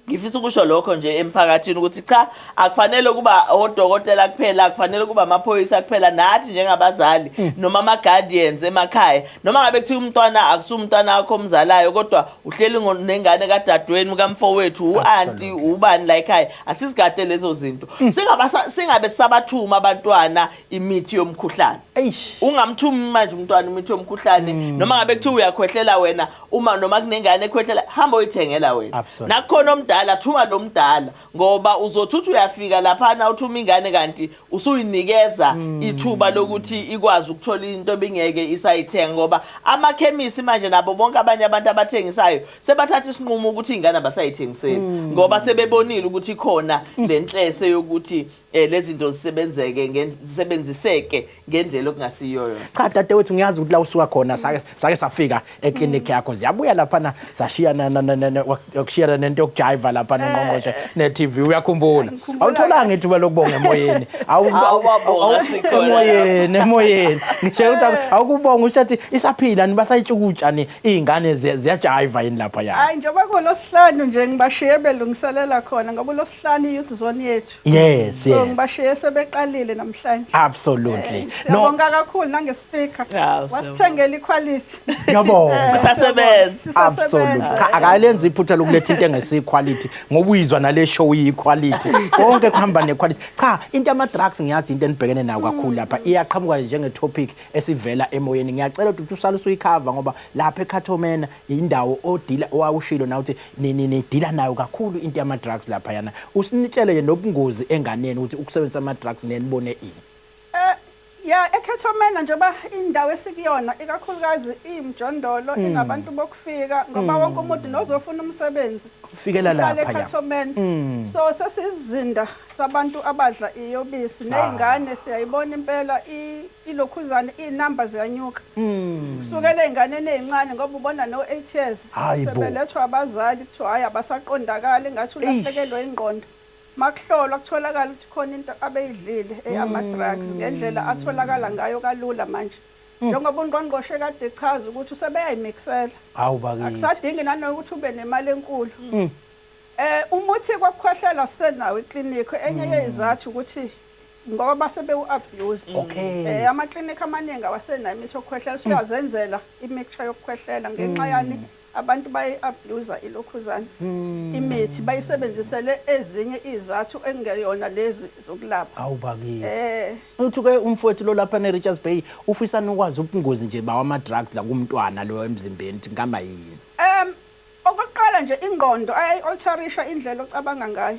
ngifisa ukusho lokho nje emphakathini ukuthi cha, akufanele kuba odokotela kuphela, akufanele kuba amaphoyisa kuphela, nathi njengabazali noma ama-guardians emakhaya, noma ngabe kuthiwa umntwana akusumntwana wakho omzalayo, kodwa uhleli nengane kadadewenu, kamfowethu, u-anti, ubani la ekhaya, asizigade lezo zinto. Singabe sisabathuma abantwana imithi yomkhuhlane. Ungamthumi manje umntwana imithi yomkhuhlane. Noma ngabe kuthiwa uyakhwehlela wena, uma noma kunengane ekhwehlela, hamba uyithengela wena. Nakukhona omdala, thuma lo mdala, ngoba uzothi uthi uyafika laphana uthuma ingane, kanti usuyinikeza ithuba lokuthi ikwazi ukuthola into ebingeke isayithenga, ngoba amakhemisi manje nabo bonke abanye abantu abathengisayo sebathatha isinqumo ukuthi iy'ngane abasayithengiseli, ngoba sebebonile ukuthi ikhona le nhlese yokuthi lezi zinto zisebenzeke zisebenziseke ngendlela okungasiyo yona. Cha dadewethu, ngiyazi ukuthi la usuka khona sake safika eklinikhi yakho, ziyabuya laphana, sashiya wakushiyana nento yokujiva laphana, ungqongqoshe ne-TV, uyakhumbula? Ngikhumbula. Awutholanga ithuba lokubonga emoyeni? Awubabonga, sikhona. Emoyeni, ngisho ukuthi awukubonga, usho athi isaphila ni, basayitshukutsha ni, iy'ngane ziyajiva yini lapha ya? Hayi, njengoba kulosihlanu nje ngibashiye belungiselela khona, ngoba ulosihlanu i-youth zone yethu. So ngibashiye sebeqalile namhlanje. Absolutely. No. Siyabonga kakhulu nangespeaker. Ya, Wasithengela iquality. Ngiyabonga. Sisasebenza. Absolutely. Cha, akalenzi iphutha lokuletha into engesiyi-quality, ngoba uyizwa nale show iyi-quality, konke kuhamba ne-quality. Cha, into yama-drugs ngiyazi into enibhekene nayo kakhulu lapha, iyaqhamuka njenge-topic esivela emoyeni. Ngiyacela ukuthi usale usuyikhava, ngoba lapha eCato Manor indawo odila, owawushilo na ukuthi nidila nayo kakhulu into yama-drugs laphayana. Usinitshele nje nobungozi enganeni ukuthi ukusebenzisa ama-drugs nenibone ini. Ya, eCato Manor, njengoba indawo esikuyona ikakhulukazi imjondolo, inabantu bokufika, ngoba wonke umuntu nozofuna umsebenzi fikela uhlala lapha ya. eCato Manor. So sesizinda sabantu abadla iyobisi nezingane, siyayibona impela ilokhuzane, inamba ziyanyuka. Kusukela ey'nganeni ey'ncane, ngoba ubona no-8 years Hayi bo. sebelethwa abazali, kuthiwa hhayi, abasaqondakali, ngathi ulahlekelwe ingqondo. Makuhlolwa kutholakala ukuthi khona into abeyidlile eyama-drugs, ngendlela atholakala ngayo kalula manje, njengoba ungqongqoshe kade echaza ukuthi usebeyayimixela. Hawu bakithi. Akusadingi nanokuthi ube nemali enkulu. Umuthi kwakukhwehlela sisenawo iklinikhi. Enye yeyizathu ukuthi ngoba base bewu-abuse. Amaklinikhi amaningi awasenayo imithi yokukhwehlela, usuyazenzela i-mixture yokukhwehlela. Ngenxa yani? Abantu bayi-abuse ilokhuzana, imithi bayisebenzisele ezinye izathu ekungeyona lezi zokulapha. Hawu bakithi. Uthi ke umfowethu lo lapha ne-Richards Bay ufisa nokwazi ubungozi nje bawama-drugs la kumntwana lo emzimbeni, ukuthi ngamba yini. Okokuqala Okokuqala nje ingqondo ayayi-alterisha indlela ocabanga ngayo.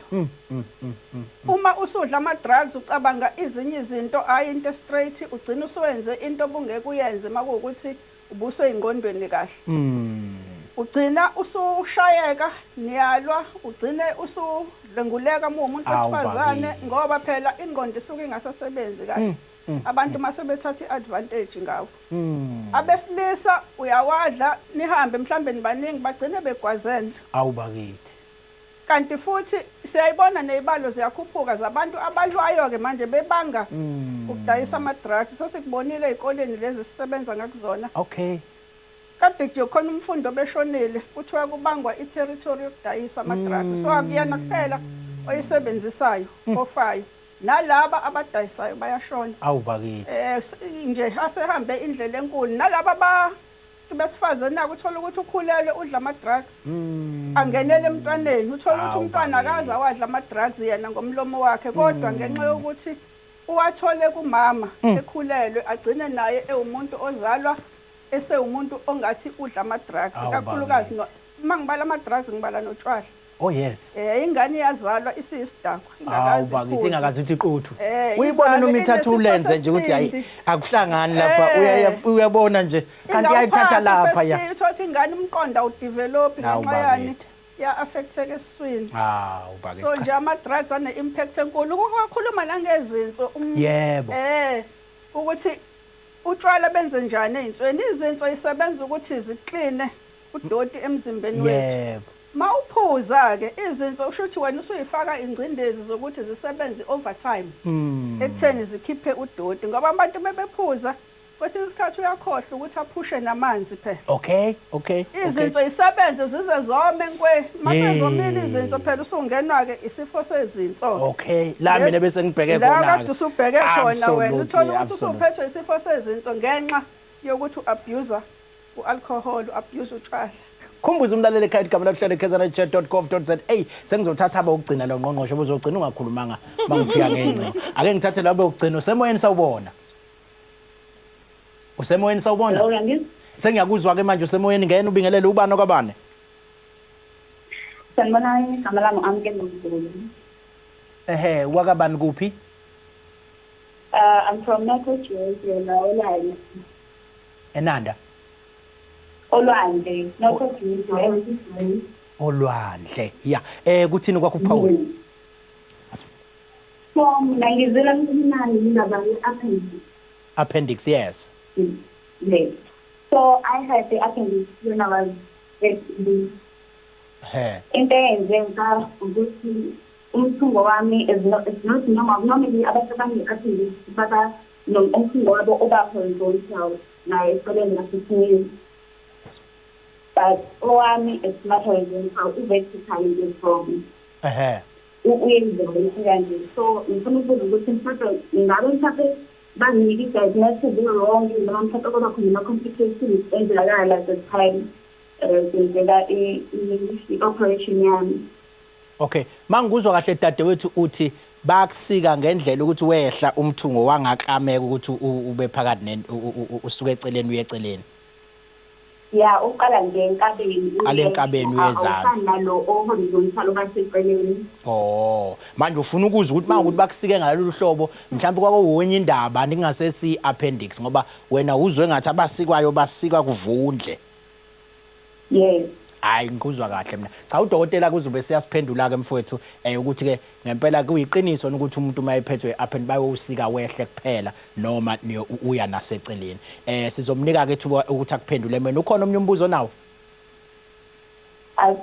Uma usudla ama-drugs ucabanga ezinye izinto, hhayi into straight, ugcina usuwenze into obungeke uyenze makuwukuthi ubuseyingqondweni kahle. Ugcina usushayeka, niyalwa, ugcine usudlwenguleka uma uwumuntu wesifazane ngoba phela ingqondo isuke ingasasebenzi kahle. Abantu mase bethatha i-advantage ngawo. Abesilisa uyawadla nihambe mhlambe nibaningi bagcine begwazene. Awu bakithi. Kanti futhi siyayibona nezibalo ziyakhuphuka zabantu abalwayo-ke manje bebanga ukudayisa ama-drugs. Sesikubonile ey'koleni lezi sisebenza ngakuzona. Kade nje khona umfundi obeshonile kuthiwa kubangwa i-territory yokudayisa ama-drugs. So akuyena kuphela oyisebenzisayo ofayo. Nalaba abadayisayo bayashona. Awu bakithi. Nje asehambe indlela enkulu. Nalaba besifazane nako uthola ukuthi ukhulelwe udla ama-drugs. Angenele emntwaneni uthola ukuthi umntwana akaze awadla ama-drugs yena ngomlomo wakhe kodwa ngenxa yokuthi uwathole kumama ekhulelwe agcine naye ewumuntu ozalwa esewumuntu ongathi udla ama-drugs kakhulukazi uma ngibala ama-drugs ngibala notshwala. Oh yes. Ingane iyazalwa isiyisidakwa ingakazi. Awu bakithi ingakazi uthi quthu. Uyibona noma ithatha ulenze nje ukuthi hayi akuhlangani lapha uyabona nje kanti iyayithatha lapha ya. Uthola ingane umqondo awudevelop ngenxa yani ya affecteka esiswini. Awu bakithi. So nje ama drugs ane impact enkulu. Ukukhuluma nangezinso yebo. Ukuthi utshwala benze njani ezinsweni, izinso isebenza ukuthi zikline udoti emzimbeni wethu. Yebo. Mawuphuza ke izinso usho ukuthi wena usuyifaka ingcindezi zokuthi zisebenze overtime. Ekutheni zikhiphe udoti ngoba abantu bebephuza kwesinye isikhathi uyakhohlwa ukuthi aphushe namanzi phela. Okay, okay. Izinso isebenze zize zome nkwe. Mase zomile izinso phela usungenwa ke isifo sezinso. Okay, la mina bese ngibheke khona. La kade usubheke khona wena uthola ukuthi usuphethwe isifo sezinso ngenxa yokuthi uabuser ualcohol, uabuse utshwala. Khumbuza umlaleli ekhaya igama lakuhlala kzn@chat.gov.za. Sengizothatha abokugcina lo ngqongqoshe bozogcina ungakhulumanga bangiphika ngengcingo. Ake ngithathe labo bokugcina usemoyeni sawubona. Usemoyeni sawubona. Sengiyakuzwa ke manje usemoyeni ngena ubingelele ubani okwabane. Sanibonani, igama lami Amkelo Mzulu. Ehhe, wakabani kuphi? I'm from North Georgia, Olwandle. Enanda. Olwandle, North Georgia. Olwandle. Yeah. Kuthini kwakho uPaul? So mina ngizela mina indaba ye-appendix. Appendix, yes. Yes. So I had the appendix when I was 18. Into eyenzeka ukuthi umthungo wami is not normal. Normally abantu abane-appendix baba nomthungo wabo oba horizontal naye esikoleni nasesingini. But owami is not horizontal, u-vertical is from. Uyenza kanje. So ngifuna ukubuza ukuthi mhlawumbe ngabe mhlawumbe banginike i-diagnosis wrong noma mhlawumbe kuba khona ama-complications enzakala at the time kwenzeka i-operation yami. Okay, mangikuzwa kahle dadewethu uthi bakusika ngendlela ukuthi wehla umthungo wangaklameka ukuthi ube phakathi usuke eceleni uye eceleni. Yeah, uqala nje enkabeni. Qala enkabeni uyezansi. Nalo horizontal obaseceleni. Oh, manje ufuna ukuzwa ukuthi mangukuthi bakusike ngalolu hlobo mhlawumbe kwakuwonye indaba ningasesi appendix ngoba wena uzwe ngathi abasikwayo basikwa kuvundle. Yes. Hayi ngikuzwa kahle mina. Cha udokotela kuzobe siyasiphendula ke mfowethu ukuthi ke ngempela kuyiqiniso ukuthi umuntu uma ephethwe appendix bayowusika wehle kuphela noma uya naseceleni. Sizomnika ke ithuba ukuthi akuphendule mina. Ukhona omnye umbuzo nawo?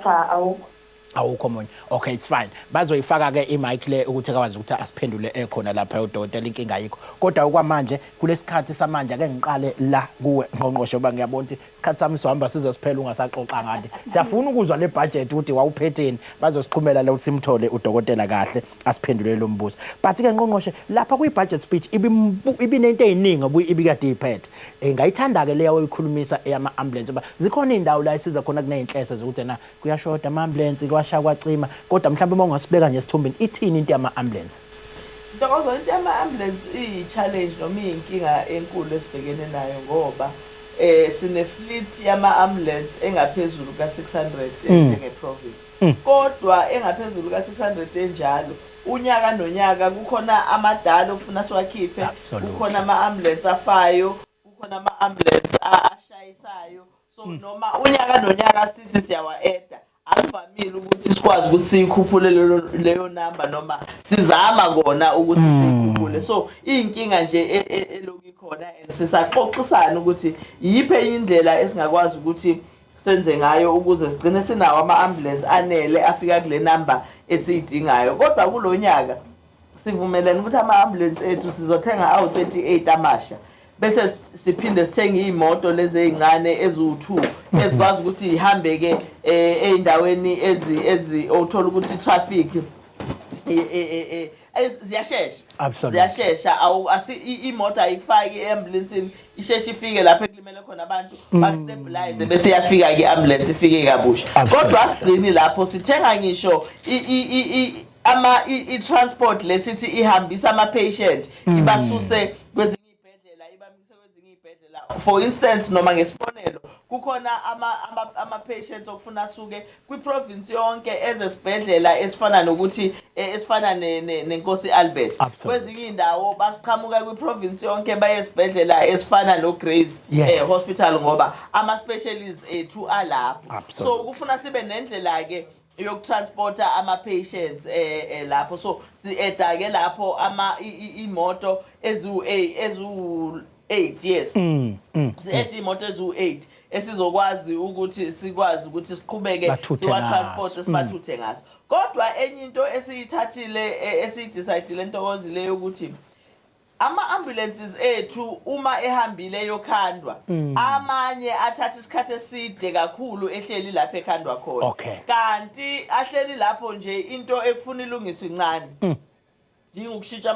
Cha, awukho. Awukho omunye. Okay, it's fine. Bazoyifaka ke imic le ukuthi akwazi ukuthi asiphendule ekhona lapha udokotela, inkinga ayikho. Kodwa okwamanje kulesikhathi samanje ake ngiqale la kuwe ngqongqoshe ngoba ngiyabona ukuthi isikhathi sami sohamba size siphele ungasaxoxa ngani. Siyafuna ukuzwa le budget ukuthi wawuphetheni. Bazosixhumela la ukuthi simthole udokotela kahle asiphendule lo mbuzo. But ke ngqongqoshe lapha kwi budget speech ibinento eziningi ibikade iphethe. Ngayithanda ke leyo oyikhulumisa eyama ambulance ngoba zikhona indawo la isiza khona kuneyinhlese zokuthi na kuyashoda ama ambulance kwasha kwacima, kodwa mhlawumbe uma ungasibeka nje esithombeni ithini into yama ambulance? Ntokozo, into yama ambulance iyi challenge noma iyinkinga enkulu esibhekene nayo ngoba Sine fleet yama ambulance engaphezulu ka 600 njenge province. Kodwa engaphezulu ka 600 enjalo, unyaka nonyaka kukhona amadala okufuna siwakhiphe, kukhona ama ambulance afayo, kukhona ama ambulance ashayisayo. So noma unyaka nonyaka sithi siyawa-adda, akuvamile ukuthi sikwazi ukuthi siyikhuphule leyo number, noma sizama kona ukuthi siyikhuphule. So iy'nkinga nje elokhu ikhona and sisaxoxisana ukuthi yiphi enye indlela esingakwazi ukuthi senze ngayo ukuze sigcine sinawo ama-ambulance anele afika kule number esiyidingayo. Kodwa kulo nyaka sivumelene ukuthi ama-ambulance ethu sizothenga awu-38 amasha, bese siphinde sithenge iy'moto lezi ey'ncane eziwu-2 ezikwazi ukuthi yihambe-ke ey'ndaweni ezi othola ukuthi i-traffic ziyashesha. Ziyashesha, imoto ayikufaki i-ambulansini, isheshe ifike lapho ekulimele khona abantu, bakustabilize, bese iyafika-ke i-ambulance, ifike kabusha. Kodwa asigcini lapho, sithenga ngisho i-transport lesithi ihambisa ama-patient, ibasuse kwezinye iy'bhedlela, ibamise kwezinye iy'bhedlela. For instance, noma ngesibonelo, kukhona ama-patients okufuna asuke kwi-province yonke ezesibhedlela esifana nokuthi esifana neNkosi Albert. Kwezinye iy'ndawo basiqhamuka kwi-province yonke baye esibhedlela esifana no-Grace Hospital, ngoba ama-specialists ethu alapho. So kufuna sibe nendlela-ke yokutransporta ama-patients lapho. So si-adda ke lapho ama imoto eziwu-8, yes, si-adda imoto eziwu-8 esizokwazi ukuthi sikwazi ukuthi siqhubeke Bathuthe siwa-transport, ngazo. sibathuthe ngazo. Kodwa enye into esiyithathile, esiyidecidile, Ntokozile, yokuthi ama-ambulances ethu uma ehambile eyokhandwa, amanye athatha isikhathi eside kakhulu ehleli lapho ekhandwa khona, kanti ahleli lapho nje into ekufuna ilungiswe incane, dinga ukushintsha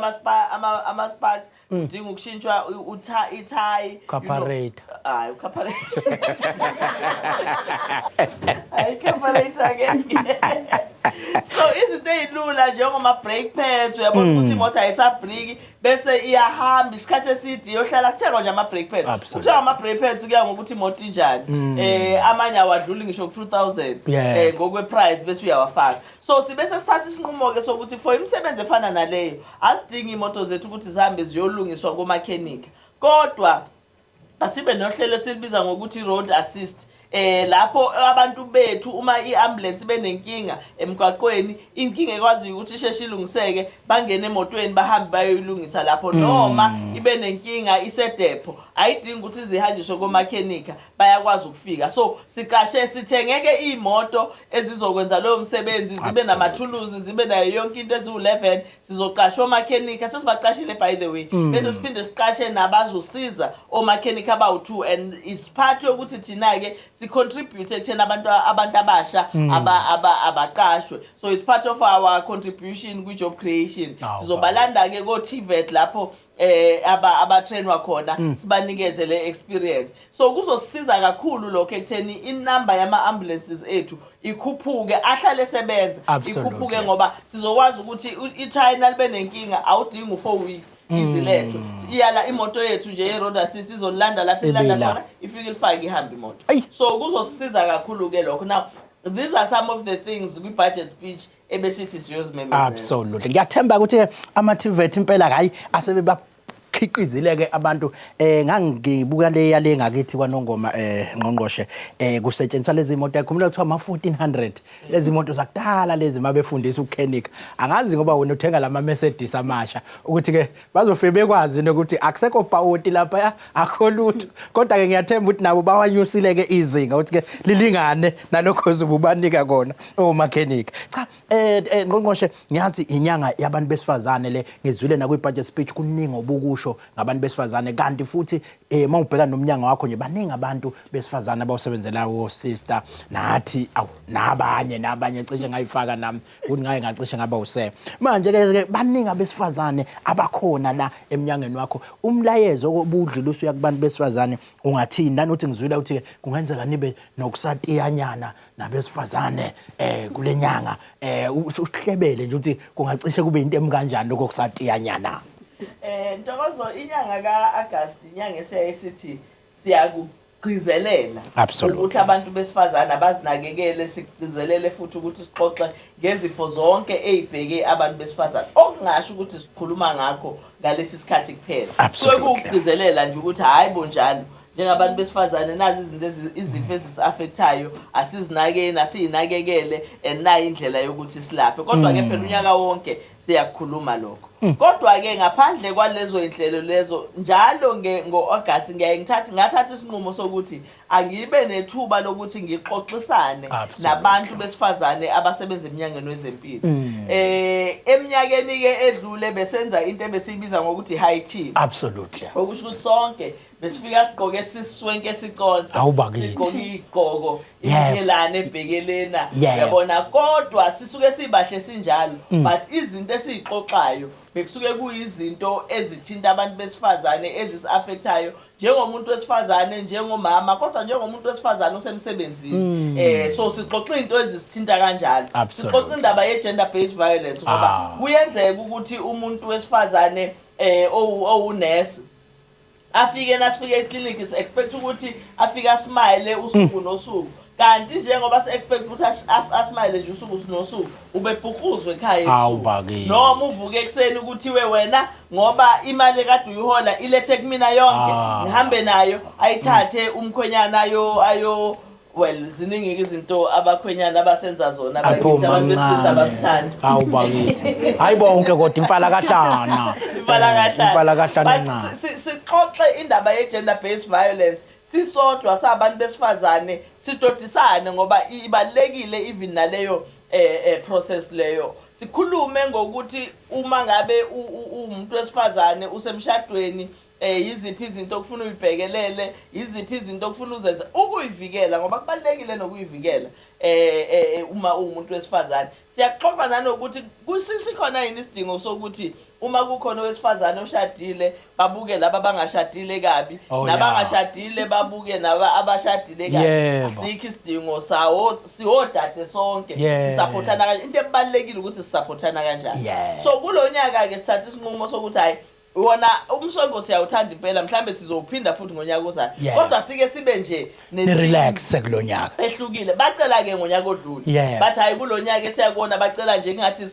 ama-sparks, udinga ukushintshwa ithayi. Carburetor. Hayi, ucarburetor, hayi, carburetor ke. So izinto ey'lula njengoma-brake pads, uyabona ukuthi imoto ayisabriki bese iyahamba isikhathi eside iyohlala, kuthengwa nje ama-brake pads. Kuthiwa ama-brake pads kuya ngokuthi imoto injani, amanye awadluli ngisho ku-2000 ngokwe-price, bese uyawafaka. So sibe sesithatha isinqumo-ke sokuthi for imisebenzi efana naleyo asidingi iy'moto zethu ukuthi zihambe ziyolungiswa komakhenika, kodwa asibe nohlelo esilibiza ngokuthi road assist, lapho abantu bethu uma iambulance benenkinga emgwaqweni, inkinga ekwazi ukuthi isheshe ilungiseke, bangene emotweni bahambe bayoyilungisa lapho, noma ibe nenkinga isedepho, ayidingi ukuthi zihanjiswe komakhenika, bayakwazi ukufika. So siqashe, sithengeke iy'moto ezizokwenza loyo msebenzi, zibe namathuluzi, zibe nayo yonke into, eziwu-11. Sizoqasha omakhenika, sesibaqashile by the way, bese siphinde siqashe nabazosiza omakhenika abawu-2, and it's part yokuthi thina-ke si-contribute ekutheni abantu abasha abaqashwe. So it's part of our contribution kwi-job creation. Sizobalanda-ke ko-TVET lapho abatrainwa khona, sibanikeze le experience. So kuzosisiza kakhulu lokho ekutheni inamba yama ambulances ethu ikhuphuke, ahlale esebenza, ikhuphuke, ngoba sizokwazi ukuthi iChina libe nenkinga, awudingi u4 weeks izilethwe, iyala imoto yethu nje ye-road assist izolanda lapho ilanda Ibila. khona, ifike ilifake, ihambe imoto. So kuzosisiza kakhulu ke lokho. Now these are some of the things kwi-budget speech ebesithi siyozimemezela. Absolutely. Ngiyathemba ukuthi ama-TVET impela hayi asebebakhiqizile ke abantu. Ngangibuka le yale ngakithi kwaNongoma, ngqongqoshe, kusetshenziswa lezi moto, yakhumbula kuthiwa ama 1400, lezi moto zakudala lezi mabefundisa ukukhenika. Angazi ngoba wena uthenga lama Mercedes amasha ukuthi ke bazofike bekwazi nokuthi akusekho pawoti lapha, akho lutho. Kodwa ke ngiyathemba ukuthi nabo bawanyusile ke izinga ukuthi ke lilingane nalokho ozobubanika kona omakhenika. Cha, ngqongqoshe, ngiyazi inyanga yabantu besifazane le, ngizwile na kwi-budget speech kuningi obukusho ngabantu besifazane, kanti futhi mawubheka nomnyango wakho nje baningi abantu besifazane abawusebenzelayo, sister nathi, awu, nabanye nabanye, cishe ngayifaka nami ukuthi ngaye ngacishe ngaba use. Manje ke baningi abesifazane abakhona la emnyangweni wakho. Umlayezo obudlulisa uya kubantu besifazane ungathini? Nanokuthi ngizwile ukuthi kungenzeka nibe nokusatiyanyana nabesifazane kulenyanga, usihlebele nje ukuthi kungacishe kube into emi kanjani lokho kusatiyanyana. Ntokozo, inyanga kaAugust inyanga esiyaye sithi siyaku Siyakugcizelela ukuthi abantu besifazane abazinakekele, sikugcizelele futhi ukuthi sixoxe ngezifo zonke ey'bheke abantu besifazane, okungasho ukuthi sikhuluma ngakho ngalesi sikhathi kuphela. Kusuke kuwukugcizelela nje ukuthi hhayi bo, njalo njengabantu besifazane nazi izinto izifo ezisi-affectayo, asizinakeni, asiyinakekele, and nayo indlela yokuthi silaphe. Kodwa-ke phela unyaka wonke siyakukhuluma lokho. Kodwa-ke ngaphandle kwalezo iy'nhlelo lezo, njalo ngo-August ngiyaye ngithathe ngathatha isinqumo sokuthi angibe nethuba lokuthi ngixoxisane nabantu besifazane abasebenza eminyangweni wezempilo. Eminyakeni-ke edlule besenza into ebesiyibiza ngokuthi high tea. Okusho ukuthi sonke besifika sigqoke siswenke siconsa. Hawu bakithi. Sigqoke iy'gqoko imiyelane ebhekelena. Yabona, kodwa sisuke sibahle sinjalo, but izinto esiyixoxayo bekusuke kuyizinto ezithinta abantu besifazane, ezisi-affectayo njengomuntu wesifazane, njengomama, kodwa njengomuntu wesifazane osemsebenzini. So sixoxa into ezisithinta kanjalo. Sixoxa indaba ye-gender based violence ngoba kuyenzeka ukuthi umuntu wesifazane owunesi afike, nasifike eklinikhi si-expect ukuthi afike asmile usuku nosuku, kanti njengoba si-expect ukuthi asmile nje usuku nosuku, ubebhukruzwe ekhaya Hawu ebusuku. bakithi. Noma uvuke ekuseni kuthiwe wena ngoba imali ekade uyihola ilethe kumina yonke, ngihambe nayo, ayithathe umkhwenyana ayo well, ziningi izinto abakhwenyana abasenza zona bakithi, abantu besilisa abasithandi. Hawu bakithi, hayi bonke, kodwa imfala kahlana. Imfala kahlana. Imfala kahlana But encane. sixoxe indaba ye-gender based violence sisodwa sabantu besifazane, sidodisane ngoba ibalulekile even naleyo process leyo. Sikhulume ngokuthi uma ngabe umuntu wesifazane usemshadweni, yiziphi izinto okufuna uyibhekelele, yiziphi izinto okufuna uzenze ukuyivikela, ngoba kubalulekile nokuyivikela uma uwumuntu wesifazane. Siyaxoxa nanokuthi kusikhona yini isidingo sokuthi uma kukhona owesifazane oshadile babuke laba abangashadile kabi, nabangashadile babuke naba abashadile kabi. Asikho isidingo sawo, siwodade sonke, sisupportana kanje. Into ebalulekile ukuthi sisupportana kanjani. So kulo nyaka ke sithatha isinqumo sokuthi hayi wona umsongo siyawuthanda impela, mhlambe sizowuphinda futhi ngonyaka ozayo, kodwa sike sibe nje ni-relax kulo nyaka. Ehlukile. Bacela ke ngonyaka odlule, bathi hayi, kulo nyaka esiyakubona bacela nje ngathi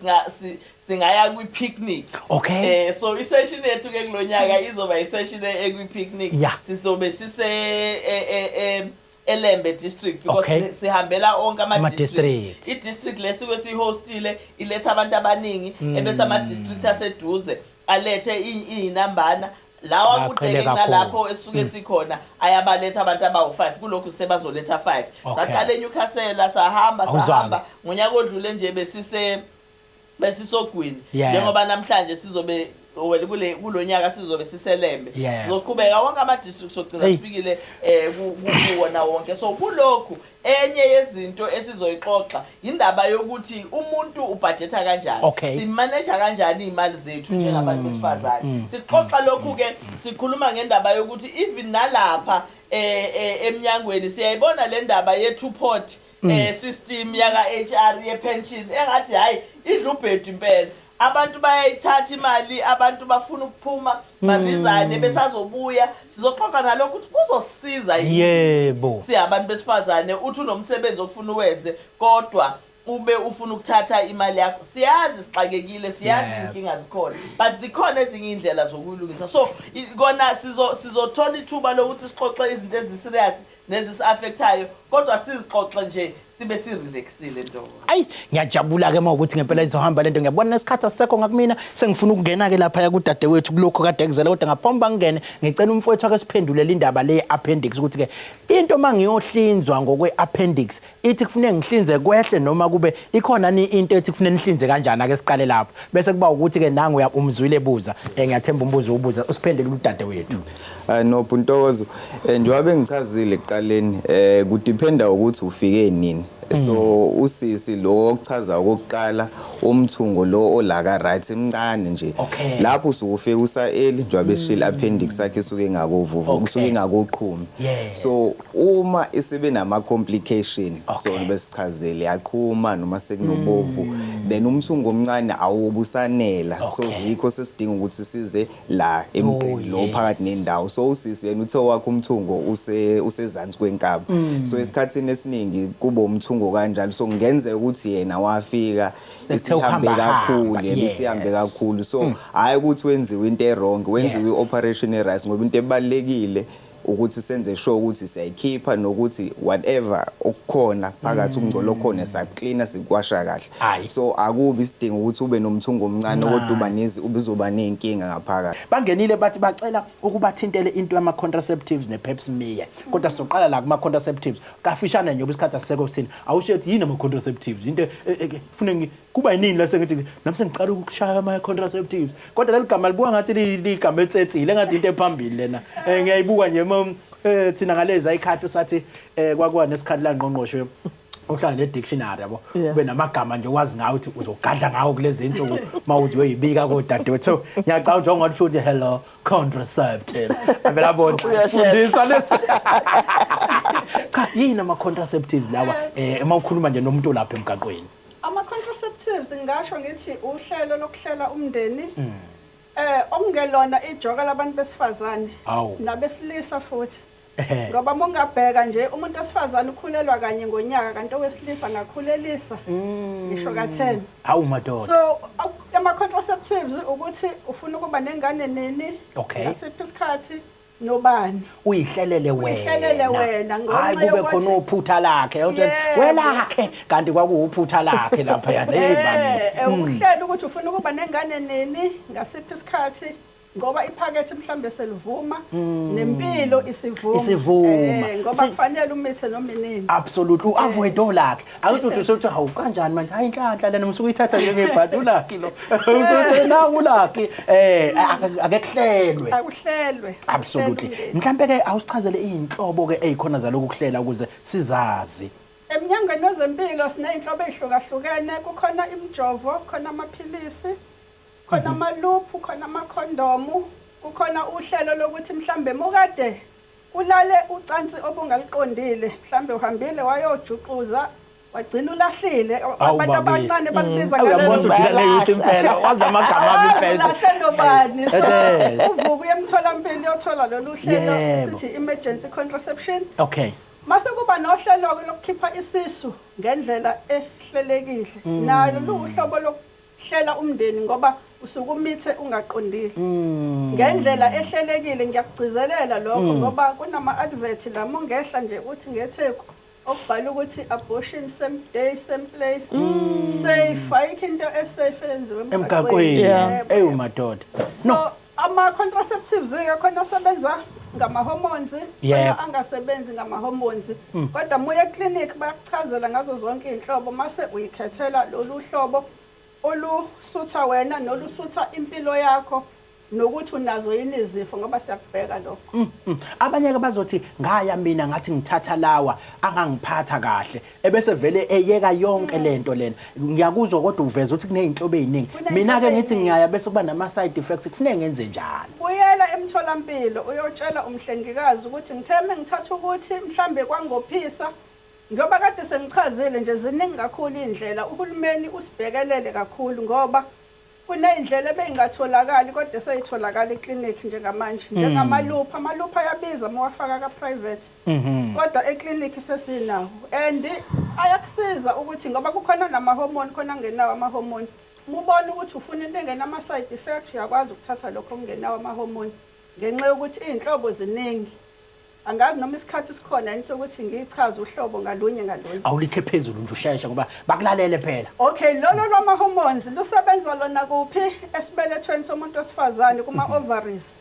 singaya kwi-picnic. So i-session yethu ke kulonyaka izoba i-session ekwi-picnic. Sizobe sise eLembe district because sihambela onke ama-district. Ama-district. I-district lesike siyihostile iletha abantu abaningi, ebese ama-district aseduze alethe iy'nambana lawa Baqhele kude-ke kakhulu. kunalapho esuke sikhona, ayabaletha abantu abawu-5, kulokhu sebazoletha 5. Saqala eNewcastle, sahamba, Awuzwanga. sahamba. Ngonyaka odlule nje besisogwini, njengoba namhlanje sizobe, well, kule kulonyaka sizobe siseLembe. Sizoqhubeka wonke ama-districts, sogcina sifikile kuwona wonke. So kulokhu enye yezinto esizoyixoxa indaba yokuthi umuntu ubhajetha kanjani, simaneja kanjani iy'mali zethu njengabantu besifazane. Sixoxa lokhu-ke, sikhuluma ngendaba yokuthi even nalapha eminyangweni siyayibona le ndaba ye-two pot system yaka HR ye pension, engathi hayi, idla ubhedu impela. Abantu bayayithatha imali, abantu bafuna ukuphuma, barizane besazobuya. Sizoxoxa nalokho ukuthi kuzosisiza yini siyabantu besifazane uthi unomsebenzi okufuna uwenze kodwa ube ufuna ukuthatha imali yakho. Siyazi sixakekile, siyazi inkinga zikhona, but zikhona ezinye iy'ndlela zokuyilungisa. So kona sizothola ithuba lokuthi sixoxe izinto ezi-serious nezisi-affectayo, kodwa sizixoxe nje sibe sirelaxile, ntokozo. Ayi, ngiyajabula ke mawukuthi ngempela izohamba lento. Ngiyabona nesikhathi asisekho ngakumina, sengifuna ukungena ke lapha kudadewethu kulokho kade kuzela, kodwa ngaphambi bangene ngicela umfowethu ake siphendulele indaba le appendix, ukuthi ke into mangiyohlinzwa ngokwe appendix ithi kufuneka ngihlinze kwehle noma kube ikhona ni into ethi kufuneka nihlinze kanjani. Ake siqale lapho, bese kuba ukuthi ke nangu umzwile ebuza. Ngiyathemba umbuzo ubuza usiphendule udadewethu. No Ntokozo, njengoba bengichazile ekuqaleni, kudependa ukuthi ufike nini. So usisi lo okuchaza okokuqala umthungo lo ola ka right emncane nje. Lapho usuke ufika usa early njengoba besishilo, appendix sakhe isuke ingakovuvu, kusuke ingakoqhumi. So uma isibe nama complication, so besichazele yaqhuma noma sekunobovu, then umthungo omncane awubusanela, so yikho sesidinga ukuthi size la emgqeni lo phakathi nendawo. So usisi yena uthe wakho umthungo usezansi kwenkaba, so esikhathini esiningi kuba umthungo kanjalo. So kungenzeka ukuthi yena wafika Sekuthe isihambe ukuhamba kakhulu hamba, yebo, isihambe kakhulu. So hhayi ukuthi wenziwe into e-wrong, wenziwe i-operation e-right, ngoba into ebalulekile ukuthi senze sure ukuthi siyayikhipha nokuthi whatever okukhona phakathi, ukungcola okukhona, siyaklina, sikuwasha kahle. So akubi isidingo ukuthi ube nomthungo omncane kodwa uba ubuzoba ney'nkinga ngaphakathi. Bangenile bathi bacela ukubathintele into yama-contraceptives ne-pap smear, kodwa sizoqala la kuma-contraceptives kafishane nje ngoba isikhathi asisekho sithini. Awusho ukuthi yini ama-contraceptives, into fune kuba yinini la sengithi nami sengiqala ukushaya ama-contraceptives, kodwa leli gama libuka ngathi ligama elitsetsile, engathi into ephambili lena. Ngiyayibuka nje thina ngalezi ayikhathi usathi kwakuwa nesikhathi la ngqongqoshe uhlala ne-dictionary, yabo, ube namagama nje wazi ngawo ukuthi uzogadla ngawo kulezi insuku uma uthi uyoyibika kodadewethu. So ngiyacabanga njengoba ngathi futhi hello contraceptives, avela abona fundisa lesi. Cha, yini ama-contraceptives lawa, uma ukhuluma nje nomuntu lapha emgaqweni? Ama-contraceptives ngingasho ngithi uhlelo lokuhlela umndeni okungelona ijoka labantu besifazane nabesilisa futhi, ngoba uma ungabheka nje umuntu wesifazane ukhulelwa kanye ngonyaka, kanti owesilisa angakhulelisa ngisho ka-10. Hawu madoda. So ama-contraceptives ukuthi ufuna ukuba nengane nini, ngasiphi isikhathi, nobani. Uyihlelele wena. Uyihlelele wena, ngenxa Hayi kube khona uphutha lakhe uthi welakhe, kanti kwakuwuphutha lakhe lapha yana, hey bani. Ukuhlela ukuthi ufuna ukuba nengane nini, ngasiphi isikhathi, ngoba iphakethe mhlambe selivuma, nempilo isivuma. Isivuma. Ngoba kufanele umithe noma inini. Absolutely, uavoid olakhe. Akuthi uthi usuthi hawu kanjani manje, hayi inhlanhla lena musuke uyithatha njengebhadi ulakhi lo. Usuthi nawu ulakhi, ake kuhlelwe. Akuhlelwe. Absolutely. Akuhlelwe. Mhlambe ke awusichazele izinhlobo ke ezikhona zaloku kuhlela ukuze sizazi. Emnyangweni wezempilo siney'nhlobo ey'hlukahlukene, kukhona imijovo, kukhona amaphilisi, khona ama-loop, khona amakhondomu, kukhona uhlelo lokuthi mhlambe mukade ulale ucansi obungaliqondile, mhlambe uhambile wayojuxuza wagcina ulahlile. Awu, Abantu bakithi. abancane bakubiza Awu, uyabona ngalelo ukuthi uphila neyouth impela, wazi amagama ami impela. Ulahle nobani. So uvuka uye emtholampilo uyothola lolu hlelo, sithi emergency contraception. Mase kuba nohlelo-ke lokukhipha isisu ngendlela ehlelekile. Nalo luwuhlobo lokuhlela umndeni ngoba usuke umithe ungaqondile. Ngendlela ehlelekile, ngiyakugcizelela lokho ngoba kunama-advert la mungehla nje uthi ngetheku okubhala ukuthi abortion same day, same place, safe. Ayikho into esafe eyenziwe emgaqweni. Emgaqweni. Yebo, Ewu yebo. madoda. So No. ama-contraceptives-ke khona asebenza ngama-hormones, khona angasebenzi ngama-hormones, kodwa muye eklinikhi bayakuchazela ngazo zonke iy'nhlobo, mase uyikhethela lolu hlobo olusutha wena nolusutha impilo yakho, nokuthi unazo yini izifo, ngoba siyakubheka lokho. Abanye-ke bazothi ngaya mina ngathi ngithatha lawa angangiphatha kahle, ebese vele eyeka yonke lento lena. Ngiyakuzwa kodwa uveza ukuthi kuney'nhlobo ey'ningi. Kuney'nhlobo Mina-ke ngithi ey'ningi. ngiyaya bese kuba nama-side effects, kufuneke ngenze njani? Buyela emtholampilo uyotshela umhlengikazi ukuthi ngitheme ngithatha ukuthi mhlambe kwangophisa, ngoba kade sengichazile nje ziningi kakhulu iy'ndlela. Uhulumeni usibhekelele kakhulu ngoba kuney'ndlela ebey'ngatholakali kodwa seyitholakala eklinikhi njengamanje, njengamalupha. Amalupha ayabiza uma uwafaka ka-private, kodwa eklinikhi sesinawo and ayakusiza ukuthi ngoba kukhona nama-hormone, khona angenawo ama-hormone. Uma ubona ukuthi ufuna into engenama-side effect, uyakwazi ukuthatha lokho okungenawo ama-hormone, ngenxa yokuthi iy'nhlobo ziningi. Angazi noma isikhathi sikhona yini sokuthi ngichaze uhlobo ngalunye ngalunye. Awulikhe phezulu nje usheshe ngoba bakulalele phela. Okay, lolo lwama-hormones lusebenza lona kuphi? Esibelethweni somuntu wesifazane, kuma-ovaries.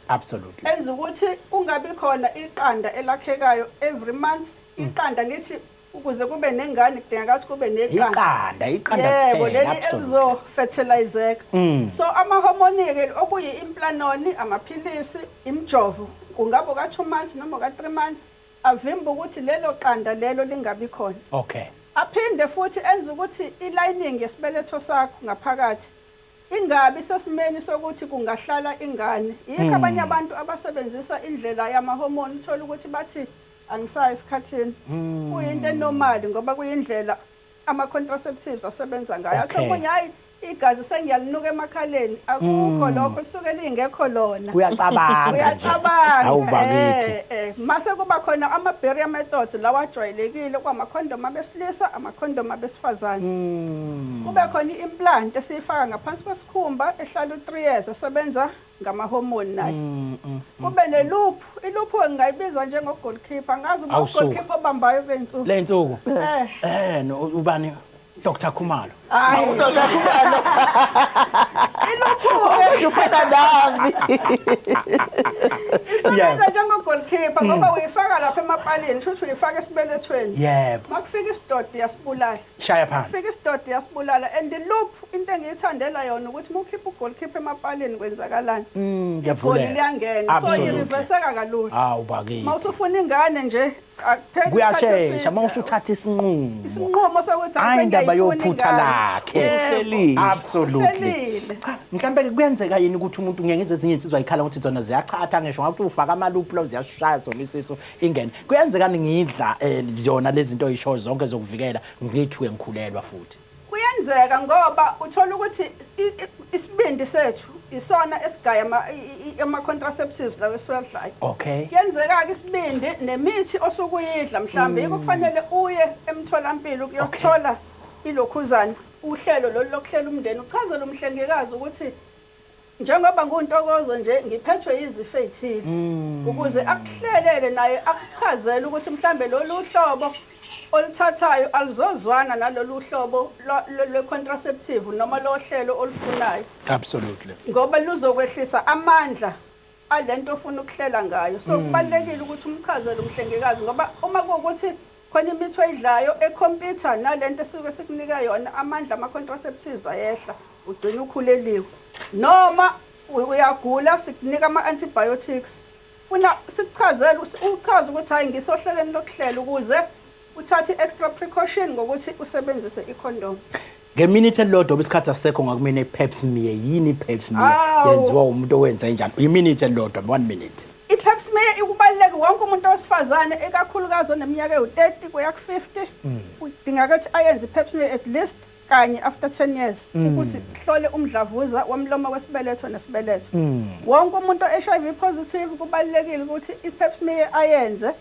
Enza ukuthi kungabi khona iqanda elakhekayo every month. Iqanda ngithi ukuze kube nengane kudingeka ukuthi kube neqanda. Iqanda, iqanda Yebo, kuphela, leli elizofertilizeka. So ama-hormone-ke okuyi-implanon, amaphilisi, imijovo, kungaba ka-2 months noma ka-3 months, avimba ukuthi lelo qanda lelo lingabi khona. Aphinde futhi enze ukuthi i-lining yesibeletho sakho ngaphakathi ingabi sesimeni sokuthi kungahlala ingane. Yikho abanye abantu abasebenzisa indlela yama-hormone, uthola ukuthi bathi angisayi esikhathini. Kuyinto e-normal ngoba kuyindlela ama-contraceptives asebenza ngayo. Athi omunye, hayi, igazi sengiyalinuka emakhaleni. Akukho lokho, lisuke lingekho lona. Uyacabanga nje. Uyacabanga. Awu bakithi. Mase kuba khona ama-barrier methods lawa ajwayelekile, kwamakhondomu abesilisa, amakhondomu abesifazane. Kube khona i-implant esiyifaka ngaphansi kwesikhumba ehlala u-3 years, esebenza ngamahormone nayo. Kube ne-loop, i-loop ngingayibiza njengo-goalkeeper. Angazi uma Awusuka. u-goalkeeper obambayo kule nsuku. Le nsuku. Eh. No, ubani? Dr Khumalo. Hayi. Dr Khumalo. I-loop Ufana nami. Isebenza njengo-goalkeeper ngoba uyifaka lapha emapalini, kusho ukuthi uyifaka esibelethweni. Makufika isidodi yasibulala. Shaya phansi. Fika isidodi yasibulala, and the loop into engiyithandela yona ukuthi uma ukhipha u-goalkeeper emapalini kwenzakalani? Ngiyavuleka. Igoli liyangena. So i-reverseka kalula. Hawu bakithi. Uma usufuna ingane nje, akupheli isikhathi Kuyashesha eside. uma usuthatha isinqumo. Isinqumo sokuthi Hayi, indaba sengiyayifuna yophutha ingane. lakhe. Usuhlelile. Absolutely. Uhlelile. Cha, mhlambe kuyenzeka yini ukuthi umuntu, ngeke ngizwe ezinye insizwa ikhala ukuthi zona ziyachatha, ngisho ngathi ufaka ama-loop lo ziyashaya sona isisu ingene. Kuyenzekani ngidla zona lezi zinto oyisho zonke zokuvikela, ngithuke ngikhulelwa futhi? Kuyenzeka ngoba uthola ukuthi isibindi sethu isona esigaya ama-contraceptives lawa esiwadlayo. Kuyenzeka-ke isibindi nemithi osukuyidla mhlawumbe, yikho kufanele uye emtholampilo ukuyothola ilokhuzana, uhlelo lolu lokuhlela umndeni, uchazele umhlengikazi ukuthi njengoba nguNtokozo nje ngiphethwe yizifo ey'thile, ukuze akuhlelele naye akuchazele ukuthi mhlambe lolu hlobo oluthathayo aluzozwana nalolu hlobo lwe-contraceptive noma lohlelo olufunayo. Ngoba luzokwehlisa amandla alento ofuna ukuhlela ngayo. So kubalulekile ukuthi umchazele umhlengikazi, ngoba uma kuwukuthi khona imithi oyidlayo ekhompyutha nalento esuke sikunika yona, amandla ama-contraceptives ayehla, ugcina ukhuleliwe. Noma uyagula, sikunika ama-antibiotics. Funa sikuchazele, uchaze ukuthi hayi, ngisohlelweni lokuhlela, ukuze uthathe i-extra precaution ngokuthi usebenzise i-condom. Ngeminute elilodwa, isikhathi asisekho, ngakumina i-pap smear. Yini i-pap smear? Awu. Yenziwa umuntu owenza enjani? Iminute elilodwa, 1 minute. I-pap smear ikubaluleke wonke umuntu wesifazane, ekakhulukazi oneminyaka ewu-30 kuya ku-50, udingeka ukuthi ayenze i-pap smear at least kanye after 10 years ukuthi kuhlole umdlavuza womlomo wesibeletho nesibeletho. Wonke umuntu o-HIV positive kubalulekile ukuthi i-pap smear ayenze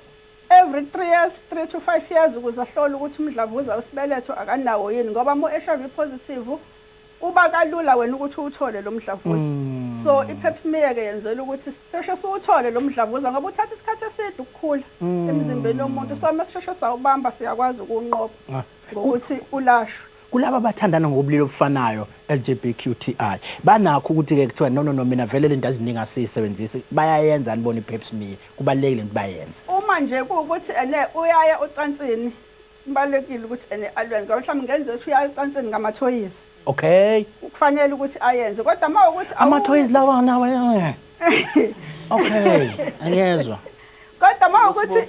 every 3 years, 3 to 5 years, ukuze ahlole ukuthi umdlavuza wesibeletho akanawo yini, ngoba uma u-HIV positive kuba kalula wena ukuthi uwuthole lo mdlavuza. So i-pap smear ke yenzela ukuthi sisheshe siwuthole lo mdlavuza, ngoba uthatha isikhathi eside ukukhula emzimbeni womuntu. So uma sisheshe sawubamba siyakwazi ukuwunqoba ngokuthi ulashwe. Kulaba abathandana ngobulili obufanayo, LGBTQI, banakho ukuthi-ke kuthiwa no, no, no, mina vele le nto aziningi asiyisebenzisi, bayayenza nibona i-pap smear? Kubalulekile ukuthi bayenze? Uma nje kuwukuthi ene uyaya ocansini, kubalulekile ukuthi ene alwenze, ngoba mhlawumbe ngenzeka ukuthi uyaya ocansini ngamathoyizi. Kufanele ukuthi ayenze, kodwa uma ukuthi Amathoyizi lawa nawo. Okay, angiyezwa. Kodwa uma ukuthi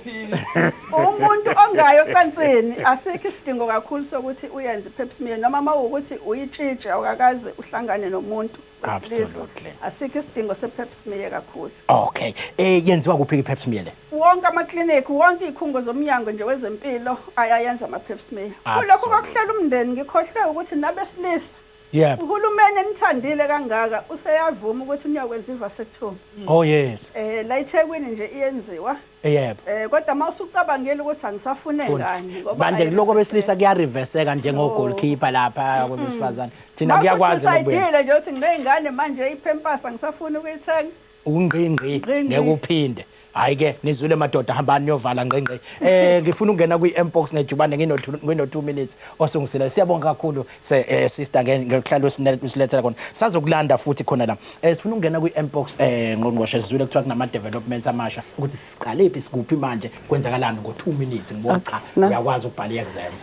umuntu ongayo ocansini, asikho isidingo kakhulu sokuthi uyenze i-pap smear, noma uma ukuthi uyitshitshe awukakaze uhlangane nomuntu wesilisa. Asikho isidingo se-pap smear kakhulu. Okay. Yenziwa kuphi i-pap smear le? Wonke amaklinikhi, wonke iy'khungo zomnyango nje wezempilo ayayenza ama-pap smear. Kulokhu kokuhlela umndeni ngikhohlwe ukuthi nabesilisa, uhulumeni enithandile kangaka useyavuma ukuthi niyokwenza i-vasectomy. Oh yes. La eThekwini nje iyenziwa. Kodwa uma usucabangela ukuthi angisafune ngani ngoba Manje lokho besilisa kuya-reverseka njengo goalkeeper lapha kwabesifazane. Thina kuyakwazi ngokubuya. Usayidile nje uthi ngineyingane manje, i-Pampers angisafuni ukuyithenga. Ungqingqi Ngqi, ngqi. ngeke uphinde. Hayi ke, nizwile madoda, hambani niyovala ngqingqi. Ngifuna ukungena kwi-mpox ngejubane, ngino 2 minutes osungisile. Siyabonga kakhulu se sister ngekuhlala usilethela khona. Sazokulanda futhi khona la. Sifuna ukungena kwi-mpox, ngqongqoshe, sizwile kuthiwa kunama developments amasha, ukuthi siqale phi, sikuphi manje, kwenzakalani ngo 2 minutes, ngibona cha uyakwazi ukubhala i-exam.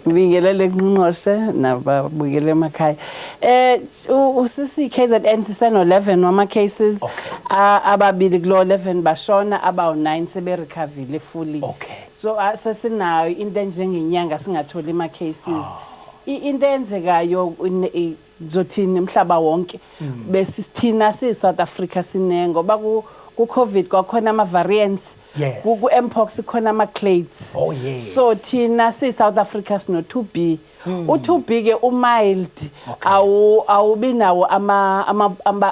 Ngibingelele ngqongqoshe nababukele emakhaya. Usisi KZN siseno 11 wama cases. Ababili kulo 11 bashona, abawu 9 sebe recovered fully. So sesinayo into enjengenyanga singatholi ama cases. Into eyenzekayo kuzothini umhlaba wonke, bese sithina si South Africa sine, ngoba ku COVID kwakhona ama variants, ku Mpox khona ama clades. So thina si South Africa sino 2B. U2B ke umild, awubi nawo ama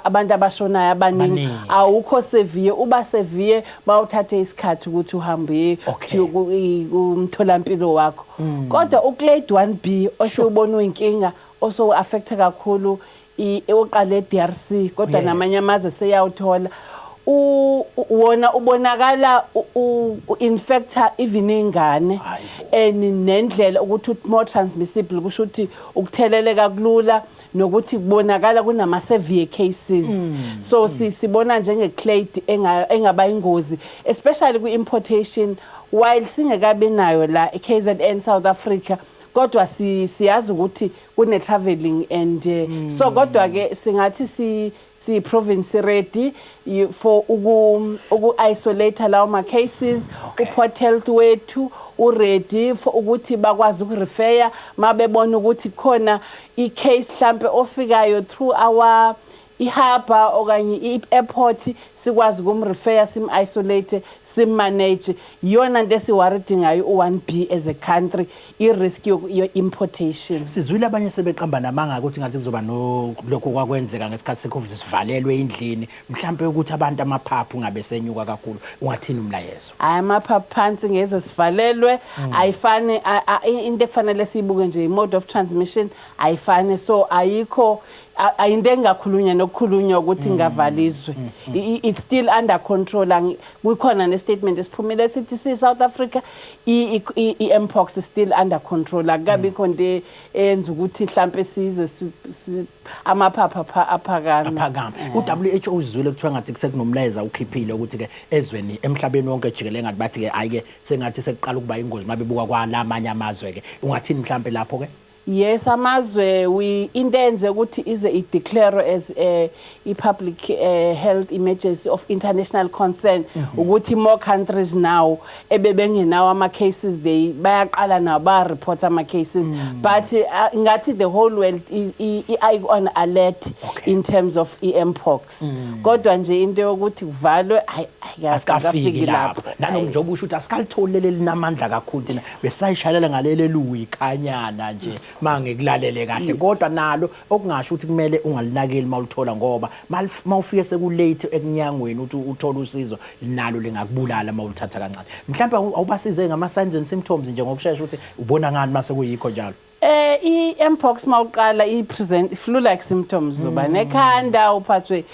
abantu abashonayo abaningi, awukho severe. Uba severe bawuthathe isikhathi ukuthi uhambe kumtholampilo wakho. Kodwa uclade 1B osewubona uyinkinga, oso affect kakhulu, oqale DRC, kodwa namanye amazwe seyawuthola. Wona ubonakala u-infecta even ingane, and nendlela ukuthi more transmissible, kusho ukuthi ukutheleleka kulula, nokuthi kubonakala kunama severe cases. So sibona njenge clade engaba ingozi, especially ku importation. While singekabi nayo la eKZN, South Africa, kodwa siyazi ukuthi kune traveling and so kodwa ke singathi si province ready for uku isolate lawo ma cases. U-Port Health wethu u-ready for ukuthi bakwazi ukurefer mabebona ukuthi khona i-case mhlambe ofikayo through our iharbor okanye i-airport, sikwazi ukumrefer, sim-isolate, sim-manage. Iyona nto esiworried ngayo u-1B as a country, i-risk yo-importation. Sizwile abanye sebeqamba namanga ukuthi ngathi kuzoba no lokho kwakwenzeka ngesikhathi seCovid, sivalelwe endlini, mhlambe ukuthi abantu amaphaphu ngabe senyuka kakhulu. Ungathini umlayezo? Hayi, amaphaphu phansi, ngeze sivalelwe. Ayifani into ekufanele siyibuke nje, i-mode of transmission ayifani, so ayikho ayinto engakhulunywa nokukhulunywa ukuthi ngavalizwe. It's still under control. Kukhona ne-statement esiphumile sithi si-South Africa i-mpox is still under control. Akukabikho nto eyenza ukuthi mhlampe size amaphaphu aphakame. Aphakame. U-WHO uzwile kuthiwa ngathi kusekunomlayezo ukhiphile ukuthi ke ezweni, emhlabeni wonke jikelele, ngathi bathi ke hayi ke, sengathi sekuqala ukuba ingozi mabebuka kwalamanye amazwe ke. Ungathini mhlambe lapho ke? Yes, amazwe we into enze ukuthi ize i-declare as a i-public health emergency of international concern ukuthi more countries now ebebengenawo ama cases, they bayaqala now ba report ama cases, but ngathi the whole world i on alert in terms of i-mpox. Kodwa nje into yokuthi kuvalwe, hayi. Asikafiki lapho nanoku, njengoba usho ukuthi asikalitholi leli linamandla kakhulu, thina besayishayelela ngaleli eluyikhanyana nje mangikulalele kahle. Kodwa nalo okungasho ukuthi kumele ungalinakeli mawulithola, ngoba mawufike sekulate ekunyangweni ukuthi uthole usizo, nalo lingakubulala mawulithatha kancane. Mhlawumbe awubasize ngama signs and symptoms nje ngokushesha, ukuthi ubona ngani mase kuyikho njalo. I-mpox mawuqala i-present flu like symptoms. Uzoba nekhanda, uphathwe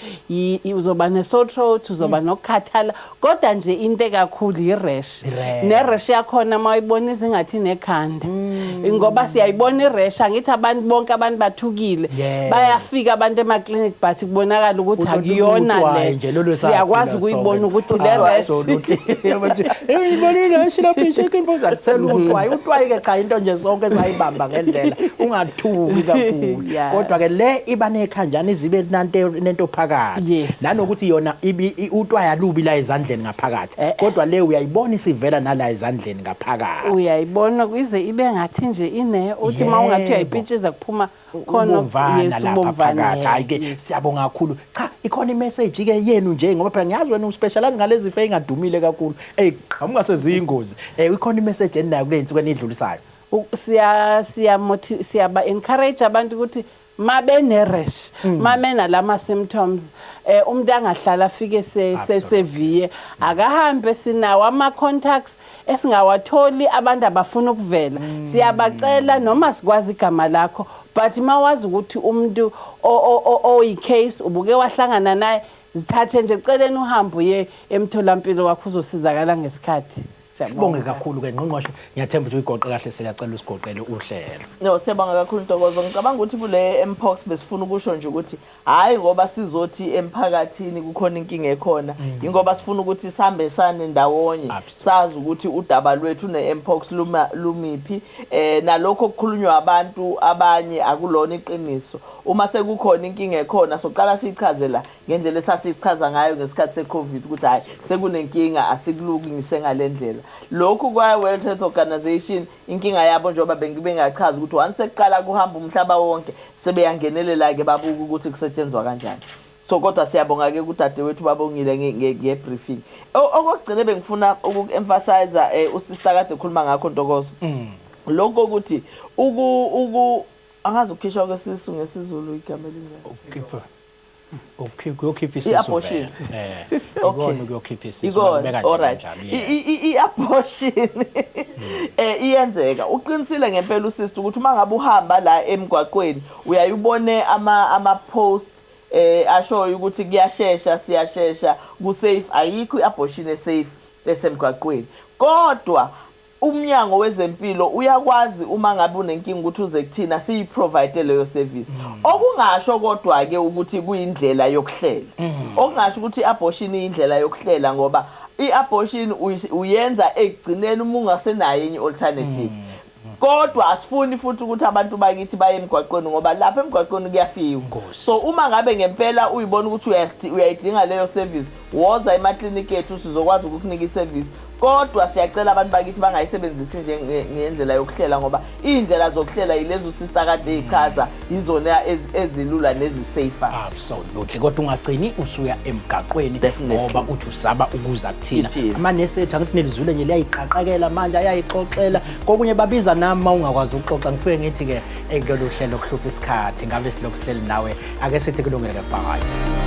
uzoba ne-sore throat, uzoba nokukhathala, kodwa nje into ekakhulu i-rash. I-rash. Ne-rash yakhona mawuyibona izingathi nekhanda, ngoba siyayibona i-rash, angithi abantu bonke abantu bathukile, bayafika abantu ema-clinic, but kubonakala ukuthi akuyona Utwayi le. nje lolu. Siyakwazi ukuyibona ukuthi le rash. Absolutely. Ngibonile rash lapha, ishake impoza kuthela utwayi. Utwayi ke cha, into nje sonke sayibamba ngendlela. Ungathuki kakhulu. Kodwa ke le iba nekhanjana, izibe nante nento phakathi. Nanokuthi yona ibi utwayi alubi la ezandleni ngaphakathi. Kodwa le uyayibona isivela nala ezandleni ngaphakathi. Uyayibona ize ibe ngathi nje ine uthi uma ungathi uyayipitshiza kuphuma khona. Ubomvana lapha ubomvana, phakathi. Hayi ke, siyabonga kakhulu. Cha, ikhona imessage ke yenu nje, ngoba phela ngiyazi wena uspecialize ngalezi zifo engadumile kakhulu, eziqhamuka seziyingozi. Ikhona imessage eninayo kule insuku enidlulisayo? Siyaba encourage abantu ukuthi mabe rash, mabe nalama symptoms, umuntu angahlala afike severe, akahambe. Sinawo ama contacts esingawatholi, abantu abafuna ukuvela. Siyabacela, noma sikwazi igama lakho, but mawazi ukuthi umuntu oyi case ubuke wahlangana naye, zithathe nje celeni uhambe uye emtholampilo wakho, uzosizakala ngesikhathi. Sibonge kakhulu ke, ngqongqoshe. Ngiyathemba ukuthi uyigoqe kahle. Siyacela usigoqele uhlelo. No, siyabonga kakhulu, Ntokozo. Ngicabanga ukuthi kule mpox besifuna ukusho nje ukuthi hayi, ngoba sizothi emphakathini kukhona inkinga ekhona, ingoba sifuna ukuthi sihambisane ndawonye, sazi ukuthi udaba lwethu ne-mpox luma lumiphi, nalokho okukhulunywa abantu abanye akulona iqiniso. Uma sekukhona inkinga ekhona, soqala siyichaze la ngendlela esasiyichaza ngayo ngesikhathi se-COVID ukuthi hayi, sekunenkinga, asikulungise ngale ndlela. Lokhu kwa World Health Organization, inkinga yabo, njengoba bengibengachaza ukuthi once sekuqala kuhamba umhlaba wonke, sebeyangenelela ke, babuka ukuthi kusetshenzwa kanjani. So kodwa siyabonga ke kudadewethu babongile nge-briefing. Okokugcina bengifuna uku-emphasize, usister kade ekhuluma ngakho, Ntokozo, lokho ukuthi uku uku angazi ukukhishwa kwesisu ngesiZulu igama elinjani. Ukukhipha, ukuyokhipha isisu. I-abortion. Vele. Ikona ukuyokhipha isisu. Ikona. Bakubeka nje Alright. kanjalo, yes. I-abortion iyenzeka. Uqinisile ngempela usister ukuthi uma ngabe uhamba la emgwaqweni, uyayubone ama post ashoyo ukuthi kuyashesha, siyashesha, ku safe. Ayikho i-abortion e-safe esemgwaqweni, kodwa umnyango wezempilo uyakwazi, uma ngabe unenkinga, ukuthi uze kuthina, siyi-provide leyo service. Okungasho kodwa ke ukuthi kuyindlela yokuhlela, okungasho ukuthi i-abortion iyindlela yokuhlela, ngoba i-abortion uyenza ekugcineni uma ungasenayo enye alternative. Kodwa asifuni futhi ukuthi abantu bakithi baye emgwaqweni, ngoba lapha emgwaqweni kuyafiwa. Nkosi. So uma ngabe ngempela uyibona ukuthi uyayidinga leyo service, woza emakliniki ethu, sizokwazi ukukunika i-service. Kodwa siyacela abantu bakithi bangayisebenzisi nje ngendlela yokuhlela, ngoba iy'ndlela zokuhlela yilezi usister kade ey'chaza, yizona ezilula nezi-safer. Absolutely, kodwa ungagcini usuya emgaqweni Definitely. ngoba uthi usaba ukuza kuthina. Kithina. Amanesi ethu, angithi nelizwile nje, liyayiqaqakela manje, ayayixoxela kokunye, babiza nami uma ungakwazi ukuxoxa. Ngifike ngithi-ke kulolu hlelo kuhlupha isikhathi, ngabe silokhu sihleli nawe. Ake sithi kulungile-ke, bye.